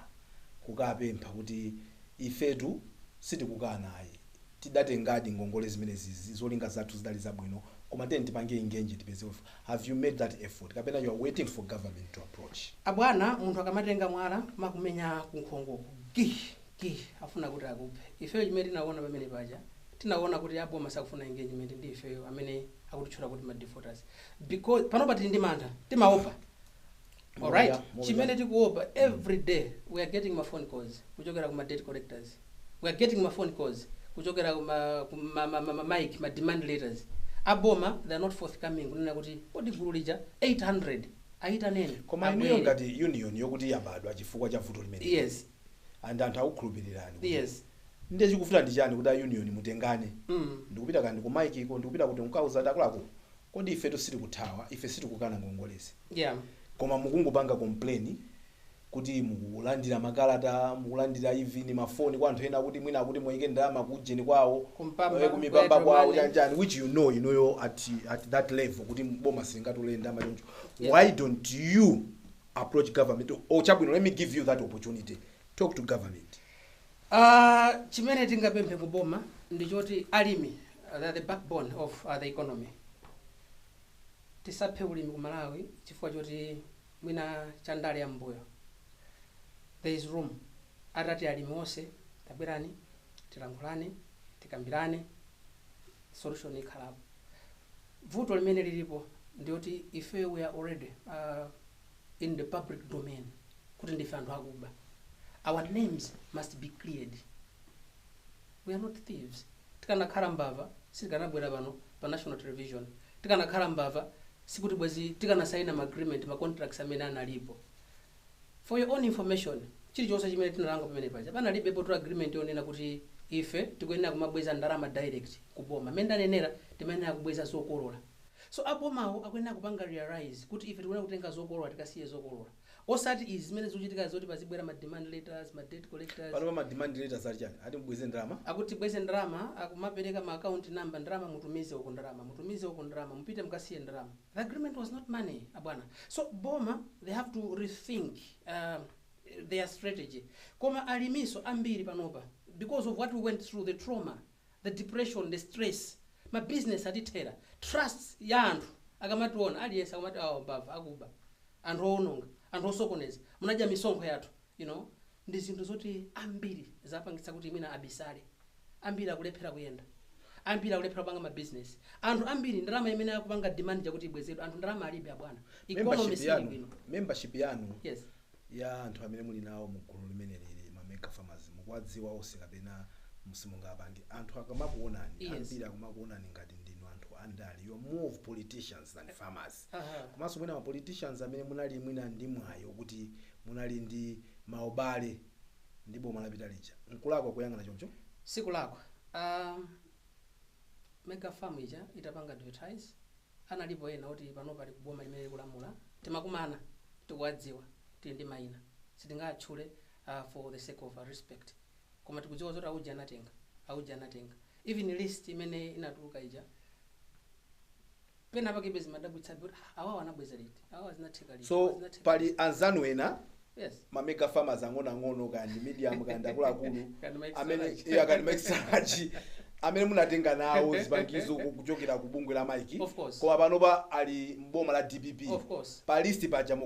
kukapempha kuti ifetu sitikukana ayi, tidatengadi ngongole zimenezi, zolinga zathu zidali zabwino, koma tiyeni tipange engage tipeze. Have you made that effort kapena you are waiting for government to approach? Abwana, munthu akamatenga mwala makumenya kunkhongoko gi gi, afuna kuti akuphe. Ifeyo chimene tinaona pamene paja, tinaona kuti aboma sakufuna engagement ndi ifeyo amene akutitchula kuti ma defaulters, because panopa tili ndi mantha, timaopa. Alright. Moja. Chimene tikuopa, every day we are getting ma phone calls kuchokera kuma debt collectors, we are getting ma phone calls kuchokera kuma kuma ma MAIIC, ma demand letters. Aboma they are not forthcoming kunena kuti kodi gulu lija 800 ayitanene Koma inuyo abwere. ngati union yokuti yabadwa chifukwa cha vuto limene and anthu akukhulupirirani ndiye chikufuta ndi chani kuti a union mutengane ndikupita kandi ku MAIIC ko, ndikupita kuti mukauza kuti akuluakulu, kodi ifetu sitikuthawa, ife sitikukana ngongolezi, koma mukungopanga complain kuti mukulandira makalata, mukulandira even mafoni kwa anthu ena kuti mwina akuti muyike ndalama kujeni kwawo, Kumpamba, kumipamba ku kwawo, Airtel Money. Chanchani, which you know inuyo at that level kuti boma silingatole ndalama choncho. Why don't you approach government? Oh, chabwino, let me give you that opportunity, talk to government. Chimene tingapemphe kuboma ndichoti alimi, they are the backbone of the economy. Tisaphe ulimi ku Malawi chifukwa choti mwina chandale ya mbuyo. There is room atati alimi onse tabwerani, tilankhulane, tikambirane, solution ikhalapo. Vuto limene lilipo ndiyoti ife we are already in the public domain kuti ndife anthu akuba. Our names must be cleared. We are not thieves. Tikanakhala mbava, sitikanabwera pano pa national television. Tikanakhala mbava, sikuti bwezi tikanasaina ma agreement, ma contracts amene analipo. For your own information, chilichonse chimene tinalanga pamene paja, panalibepo to agreement yonena kuti ife tikuyenera kumabweza ndalama direct kuboma. Mmene ndanenera, timayenera kubweza zokolola. So abomawo akuyenera kupanga realize kuti ife tikuyenera kutenga zokolola, tikasiye zokolola, osati izi zimene zikuchitika zoti pazibwera ma demand letters, ma debt collectors. Pano pa ma demand letters ali chani? Ati mubweze ndalama? Akuti bweze ndalama, akumapereka ma account number, ndalama mutumize uko, ndalama mutumize uko, ndalama mupite mukasiye ndalama. The agreement was not money, abwana. So boma, they have to rethink their strategy. Koma alimiso ambiri panopa, because of what we went through, the trauma, the depression, the stress, ma business atithera, trust ya anthu akamationa, aliyense akamati awa mbava, akuba, anthu owononga, anthu osokoneza, munadya misonkho yathu. Ndi zinthu zoti ambiri zapangitsa kuti mwina abisale. Ambiri akulephera kuyenda, ambiri akulephera kupanga ma business. Anthu ambiri ndalama imene akupanga demand chakuti ibwezedwe, anthu ndalama alibe, abwana. Economy Membership sili yanu, bwino. membership yanu Yes. ya anthu amene muli nawo mu gulu limene lili ma mega farmers, mukuwadziwa onse kapena simungapange? Anthu akamakuonani, ambiri akumakuonani ngati ndinu anthu andale. You are more of politicians than farmers. Komanso mwina ma politicians amene munali mwina ndi mwayi kuti munali ndi maubale ndi boma lapita lija. Nkulakwa kuyang'ana choncho? Sikulakwa. Mega farm ija itapanga advertise, analipo ena kuti pano pali kuboma limene likulamula, timakumana, tikuwadziwa, tili ndi mayina, sitingatchule for the sake of respect, koma tikudziwa zoti auja anatenga, auja anatenga. Even list imene inatuluka ija, pena pakibe zimadabwitsabe kuti ah, awawa anabweza liti, awawa zinatheka liti, awawa So zinatheka pali liti. anzanu ena, Yes. ma mega farmers ang'onoang'ono, kandi medium, kandi akuluakulu, Kandi ma extra amene large. iya, kandi ma extra large, amene munatenga nawo zipangizo kuchokera ku bungwe la MAIIC, Of course. koma panopa ali mboma la DPP. Of course. Pa list paja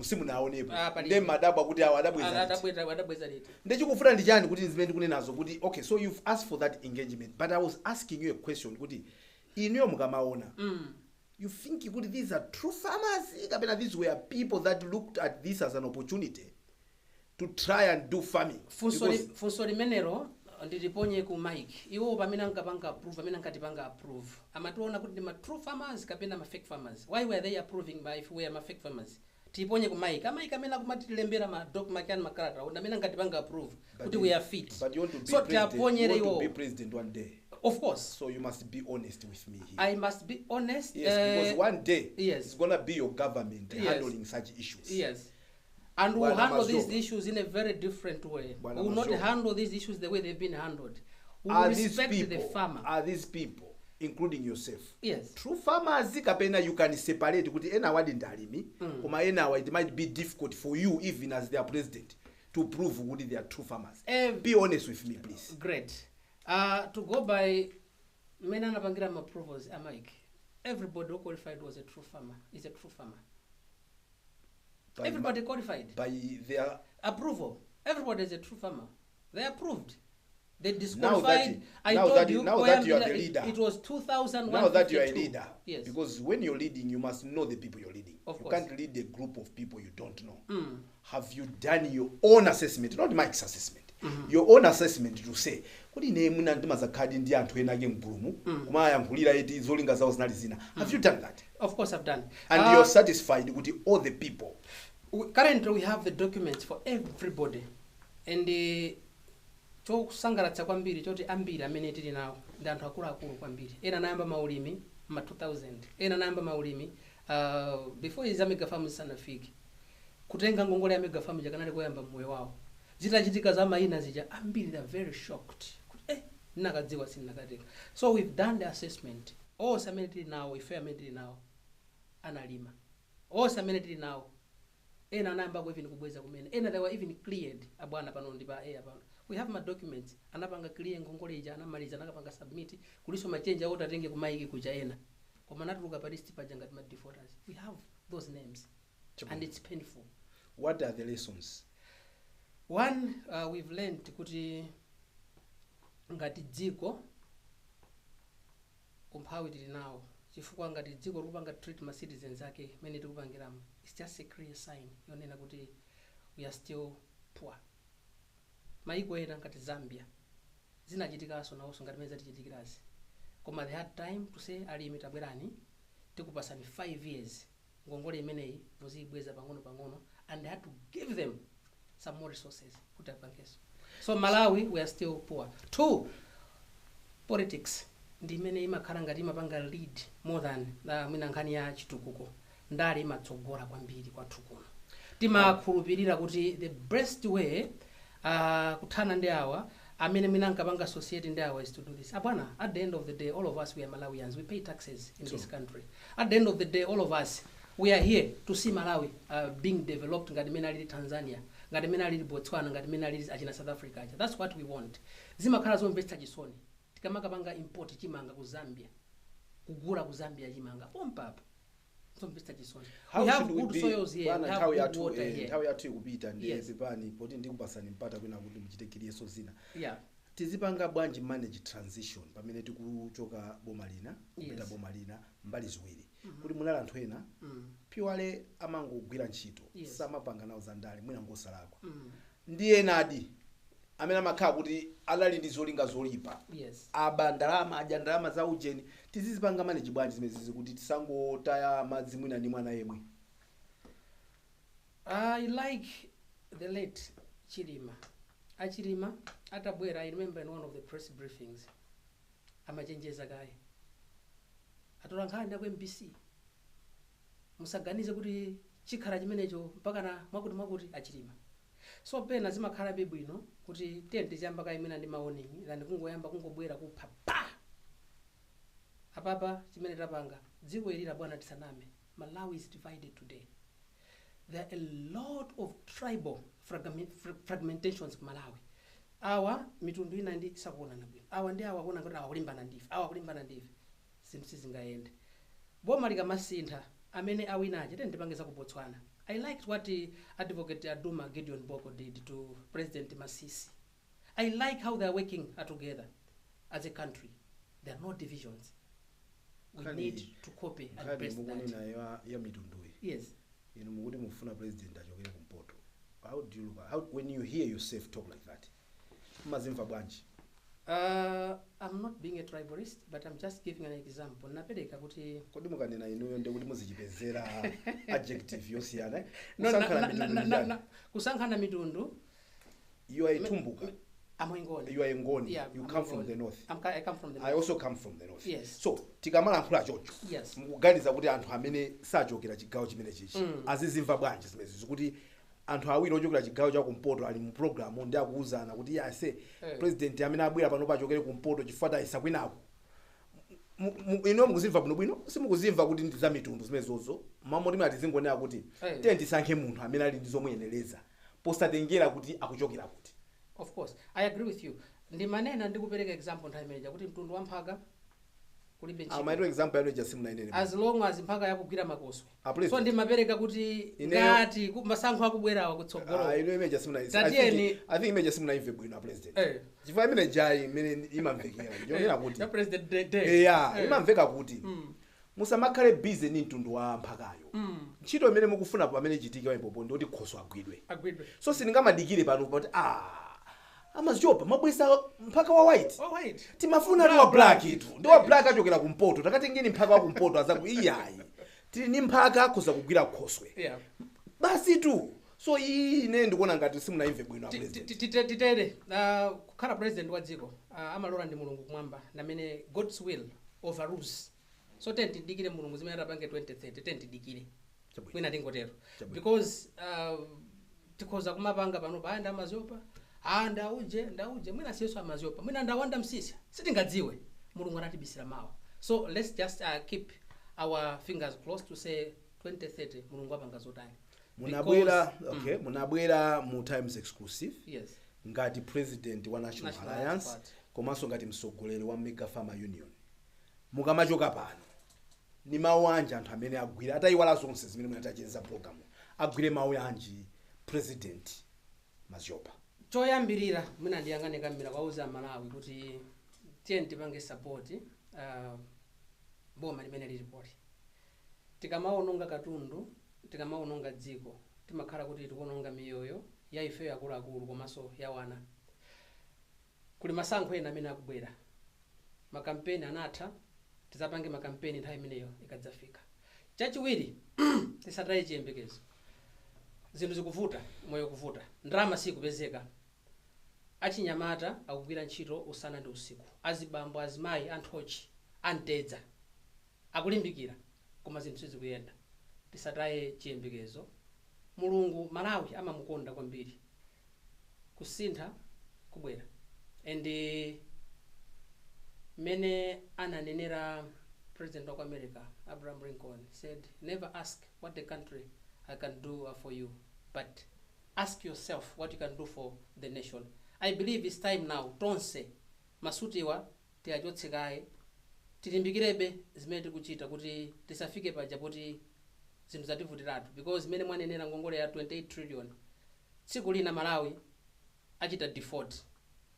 simunaonepo. Ah, palibe. Nde madabwa kuti awo adabweza liti. Adabweza liti. Ndechikufuna ndi chani kuti zimene ndikunenazo kuti okay, so you've asked for that engagement, but I was asking you a question kuti inuyo mukamaona, you think kuti these are true farmers kapena these were people that looked at this as an opportunity to try and do farming? Funso funso limenelo ndiliponye ku MAIIC. Iwo pamene ankapanga approve, amene ankatipanga approve, amationa kuti ndi ma true farmers kapena ma fake farmers? Why were they approving if we are ma fake farmers? Tiiponye ku MAIIC. A MAIIC amene akumatilembera ma doc makani, makalata, amene ankatipanga approve But kuti we are fit. But you want to be So president, you tiaponyere want to iwo. be president one day. Of course. So you must be honest with me here. I must be honest. Yes, because one day yes. it's gonna be your government handling such issues. Yes. And we'll Bwana handle these Mazoka. issues in a very different way. Bwana We will not Mazoka. handle these issues the way they've been handled. We will Are these respect people, the farmer. are these people, including yourself, Yes. true farmers kapena you can separate kuti ena awadi ndi alimi, koma ena awa it might be difficult for you even as their president to prove kuti they are true farmers? Be honest with me, please. Great. To go by mmene anapangira ma approvals a MAIIC, everybody who qualified was a true farmer, is a true farmer. By, Everybody qualified. by their Approval. Everybody is a true farmer. They approved. They Now disqualified. that, I now told that you, now that you are the Koyambira, leader, it was 2001. now that you are a leader, Yes. because when you're leading you must know the people you're leading. Of You course. can't lead a group of people you don't know. Have you done your own assessment, not MAIIC's assessment, your own assessment, to say kuti ine mwina ndimazakhadi ndi anthu ena ake mgulumu kumayankhulira eti zolinga zawo zinali zina? Have you done that? Of course I've done. And you're satisfied kuti all the people Currently we have the documents for everybody, and chokusangalatsa kwambiri choti ambiri amene tili nawo ndi anthu akuluakulu kwambiri. Ena anayamba maulimi ma 2000, ena anayamba maulimi before izi mega farm zisanafike. Kutenga ngongole ya mega farm chakanali koyamba mmoyo wawo. Zitachitika za mayina zija, ambiri they are very shocked kuti ndinakadziwa sindinakatenga. So we've done the assessment. Onse amene tili nawo, ife amene tili nawo analima. Onse amene tili nawo, ena anayambako even kubweza kumene, ena they were even cleared. Abwana, pano ndi pa air pano, we have ma documents. Anapanga clear ngongole ija, anamaliza, anakapanga submit. Kuliso machenja oti atenge ku MAIIC kuja ena, koma anatuluka pa list paja ngati ma defaulters. We have those names and it's painful. What are the lessons? One, we've learned kuti ngati dziko umphawi tili nawo. Chifukwa ngati dziko likupanga treat ma citizens ake mene tikupangiramo, it's just a clear sign yonena kuti we are still poor. Maiko ena ngati Zambia zinachitikanso nawonso ngati mene zatichitikirazi, koma they had time to say, "Alimi, tabwerani, tikupasani 5 years, ngongole imeneyi muziyibweza pang'ono pang'ono," and they had to give them some more resources kuti apangenso. So Malawi, we are still poor. Two, politics ndi imene imakhala ngati imapanga lead more than mwina nkhani ya chitukuko. Ndale imatsogola kwambiri kwathu kuno. Timakhulupirira kuti the best way kuthana ndi awa amene mwina ankapanga associate ndi awa is to do this. Abwana, at the end of the day, all of us, we are Malawians. We pay taxes in this country. At the end of the day, all of us, we are here to see Malawi being developed ngati mene alili Tanzania, ngati mene alili Botswana, ngati mene alili achina South Africa aja. That's what we want. Zimakhala zomvetsa chisoni tikamakapanga import chimanga ku Zambia, kugula ku Zambia chimanga pompapa. Zomvetsa chisoni. How We have should we good be, soils here. bwana, We have nthawi good yathu water here. nthawi yathu ikupita ndi pepani poti ndikupasani mpata kwina kuti muchite kiliyeso zina. Tizipanga bwanji manage transition pamene tikuchoka boma lina kupita boma lina, mbali ziwiri, kuti munali anthu ena purely amangogwira ntchito, samapanga nawo zandale, mwina ngosalakwa, ndi enadi amene amakhala kuti adali ndi zolinga zoyipa, aba ndalama, adya ndalama za ujeni? Tizizipanga manage bwanji zimenezi kuti tisangotaya madzi mwina ndi mwana yemwe? I like the late Chilima. Achilima atabwera, I remember in one of the press briefings amachenjeza kaye atola nkhani aku MBC, "Musaganize kuti chikhala chimenecho mpaka na mwakuti mwakuti." Achilima. So pena zimakhalabe bwino kuti tiye tiziyamba kaye mwina ndi ma warning than kungoyamba kungobwera kupha pa apapa. Chimene tapanga dziko ilira, bwana, tisaname, Malawi is divided today. There are a lot of tribal fragmentations ku Malawi. Awa mitundu ina ndi sakuonana bwino, awa ndi awa kuona kuti awa kulimbana ndife, awa kulimbana ndife. Zinthu sizingayende. Boma likamasintha, amene awinaje, tiyeni tipange za ku Botswana. I liked what Advocate Aduma Gideon Boko did to President Masisi. I like how they are working together as a country. There are no divisions. We need to copy and Nkhani paste that. Mukunena ya mitunduyi, inu mukuti mufuna president achokere kumpoto. How do you look how, when you hear yourself talk like that, mumazimva bwanji? I'm not being a tribalist, but I'm just giving an example. Napereka kuti Kodi mukanena inuyo ndi kuti muzichipezera adjective yosiyana, eh? No, Kusankhana mitundu ndi chani? Kusankhana mitundu. You are a Tumbuka. I'm Ngoni. You are a Ngoni. Yeah, You I'm come from Ngoni. the north. I come from the I north. also come from the north. So tikamalankhula chocho, mukuganiza kuti anthu amene sachokera chigawo chimene chichi azizimva bwanji zimenezi, kuti anthu awiri ochokera chigawo cha kumpoto ali mu program ndi akuwuzana kuti yase president amene abwera pano pachokere kumpoto chifukwa tayisa kwinako? Ino mukuzimva bwinobwino? Simukuzimva kuti ndi za mitundu zimenezozo? Mamoti mati zingonena kuti tiye tisankhe munthu amene ali ndi zomuyenereza posatengera kuti akuchokera kuti. Of course, I agree with you. Ndimanena ndikupereka example nthawi imeneja kuti mtundu wa mphaka kulibe ntchito. Amaito example yanu ija simunainene. As long as mphaka yakugwira makoswe. A president. So ndimapereka kuti ngati masankho akubwerawa kutsogolo. Ah, ino imeja simuna I think imeja simunaimve bwino, a president. Chifukwa imene jayi imene imamvekera ndionera kuti Ya President Day. Eya, imamveka kuti musamakhale busy ndi mtundu wa mphakayo. Ntchito imene mukufuna pamene ichitike pamenepopo ndikuti khoswe agwidwe. Agwidwe. So sindingamadikire pano poti amaziopa mabwesa mphaka wa white. Oh, wait. Timafuna ndi wa black itu, ndi wa black achokera kumpoto, takatengeni mphaka wa kumpoto azaku. Iyayi, tili ni mphaka akhoza kugwira khoswe. Basi tu. So iyi ine ndikuona ngati simunaimve bwino, a president. Titere kukhala president wa dziko, amalola ndi Mulungu kumwamba, namene God's will overrules. So tiyeni tidikire Mulungu zimene atapange 2030. Tiyeni tidikire. Chabwino. Mwina tingotero. Chabwino. Because tikhoza kumapanga pano pa anda amaziopa, a ndauje ndauje, mwina siyeso amaziopa, mwina ndawanda msisya, sitingadziwe. Mulungu anatibisira mawa. So let's just keep our fingers crossed to say 2030 Mulungu apanga zotani. Munabwera, okay, munabwera mu Times Exclusive ngati president wa National, National Alliance, Alliance Party. komanso ngati mtsogoleri wa Mega Farmer Union. Mukamachoka pano, ni mawu anji anthu amene agwira, atayiwala zonse zimene munatacheza program, agwire mawu anji President Maziopa? Choyambirira, mwina ndiyang'ane kamera, kwauza Malawi kuti tiye tipange support Boma limene lilipoli, tikamaononga katundu, tikamaononga dziko, timakhala kuti tikuononga miyoyo ya ifeyo akuluakulu komanso ya wana. Kuli masankho ena amene akubwera, makampeni anatha, tizapange makampeni nthawi imeneyo ikadzafika. Chachiwiri, tisataye chiyembekezo. Zinthu zikuvuta, moyo kuvuta, ndalama sikupezeka, achinyamata akugwira ntchito usana ndi usiku, azibambo, azimayi, anthochi, antedza akulimbikira, koma zinthu sizikuyenda. Tisataye chiyembekezo. Mulungu Malawi amamukonda kwambiri, kusintha kubwera. And mmene ananenera President wa ku America Abraham Lincoln said, "Never ask what the country I can do for you, but ask yourself what you can do for the nation." I believe it's time now tonse masutiwa tiyachotse kaye, tilimbikirebe zimene tikuchita kuti tisafike paja poti zinthu zativutiratu, because zimene mwanenera, ngongole ya 28 trillion, tsiku lina Malawi achita default.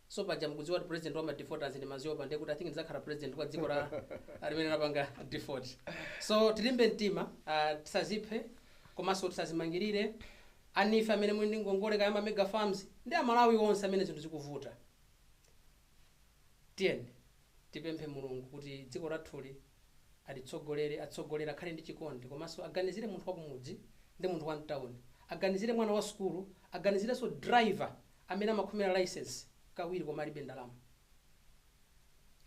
So paja mukudziwa kuti president wa ma defaulters ndi Maziopa, ndiye kuti I think ndizakhala president kwa dziko la limene lapanga default. So tilimbe mtima, tisaziphe komanso tisazimangirire. Anife amene muli ndi ngongole kaya ma mega farms ndi Amalawi onse amene zinthu zikuvuta, tiyeni tipemphe Mulungu kuti dziko lathuli atitsogolere, atsogolere akhale ndi chikondi, komanso aganizire munthu wakumudzi ndi munthu wa mtawuni, aganizire mwana wa sukulu, aganizirenso driver amene amakhomera license kawiri koma alibe ndalama.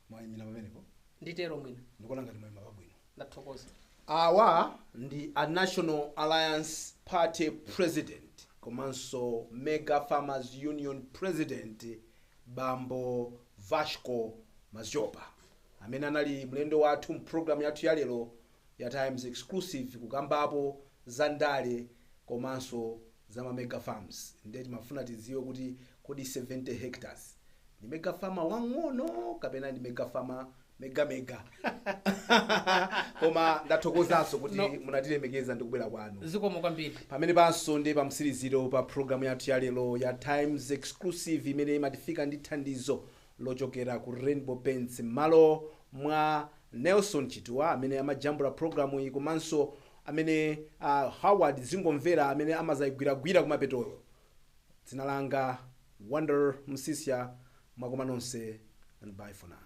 Mwayimira pamenepo. Nditero mwina. Ndikuona ngati mwayima pabwino. Ndathokoza. Awa ndi a National Alliance Party president komanso Mega Farmers Union president, Bambo Vasco Maziopa, amene anali mlendo wathu mpulogalamu yathu ya lero ya Times Exclusive, kukambapo za ndale komanso za ma mega farms. Ndiye timafuna tidziwe kuti kodi 70 hectares ndi mega farmer wang'ono kapena ndi mega farmer mega mega? Koma ndathokozanso kuti No. munatilemekeza ndi kubwera kwanu. Zikomo kwambiri. Pamene panso ndi pamtsiriziro pa programu yathu ya lero ya Times Exclusive, imene imatifika ndi thandizo lochokera ku Rainbow Paints. M'malo mwa Nelson Chituwa amene amajambula programu iyi, komanso amene Howard Zingomvera amene amazayigwiragwira kumapetoyo, dzina langa Wonder Msisya. Mwakoma nonse, and bye for now.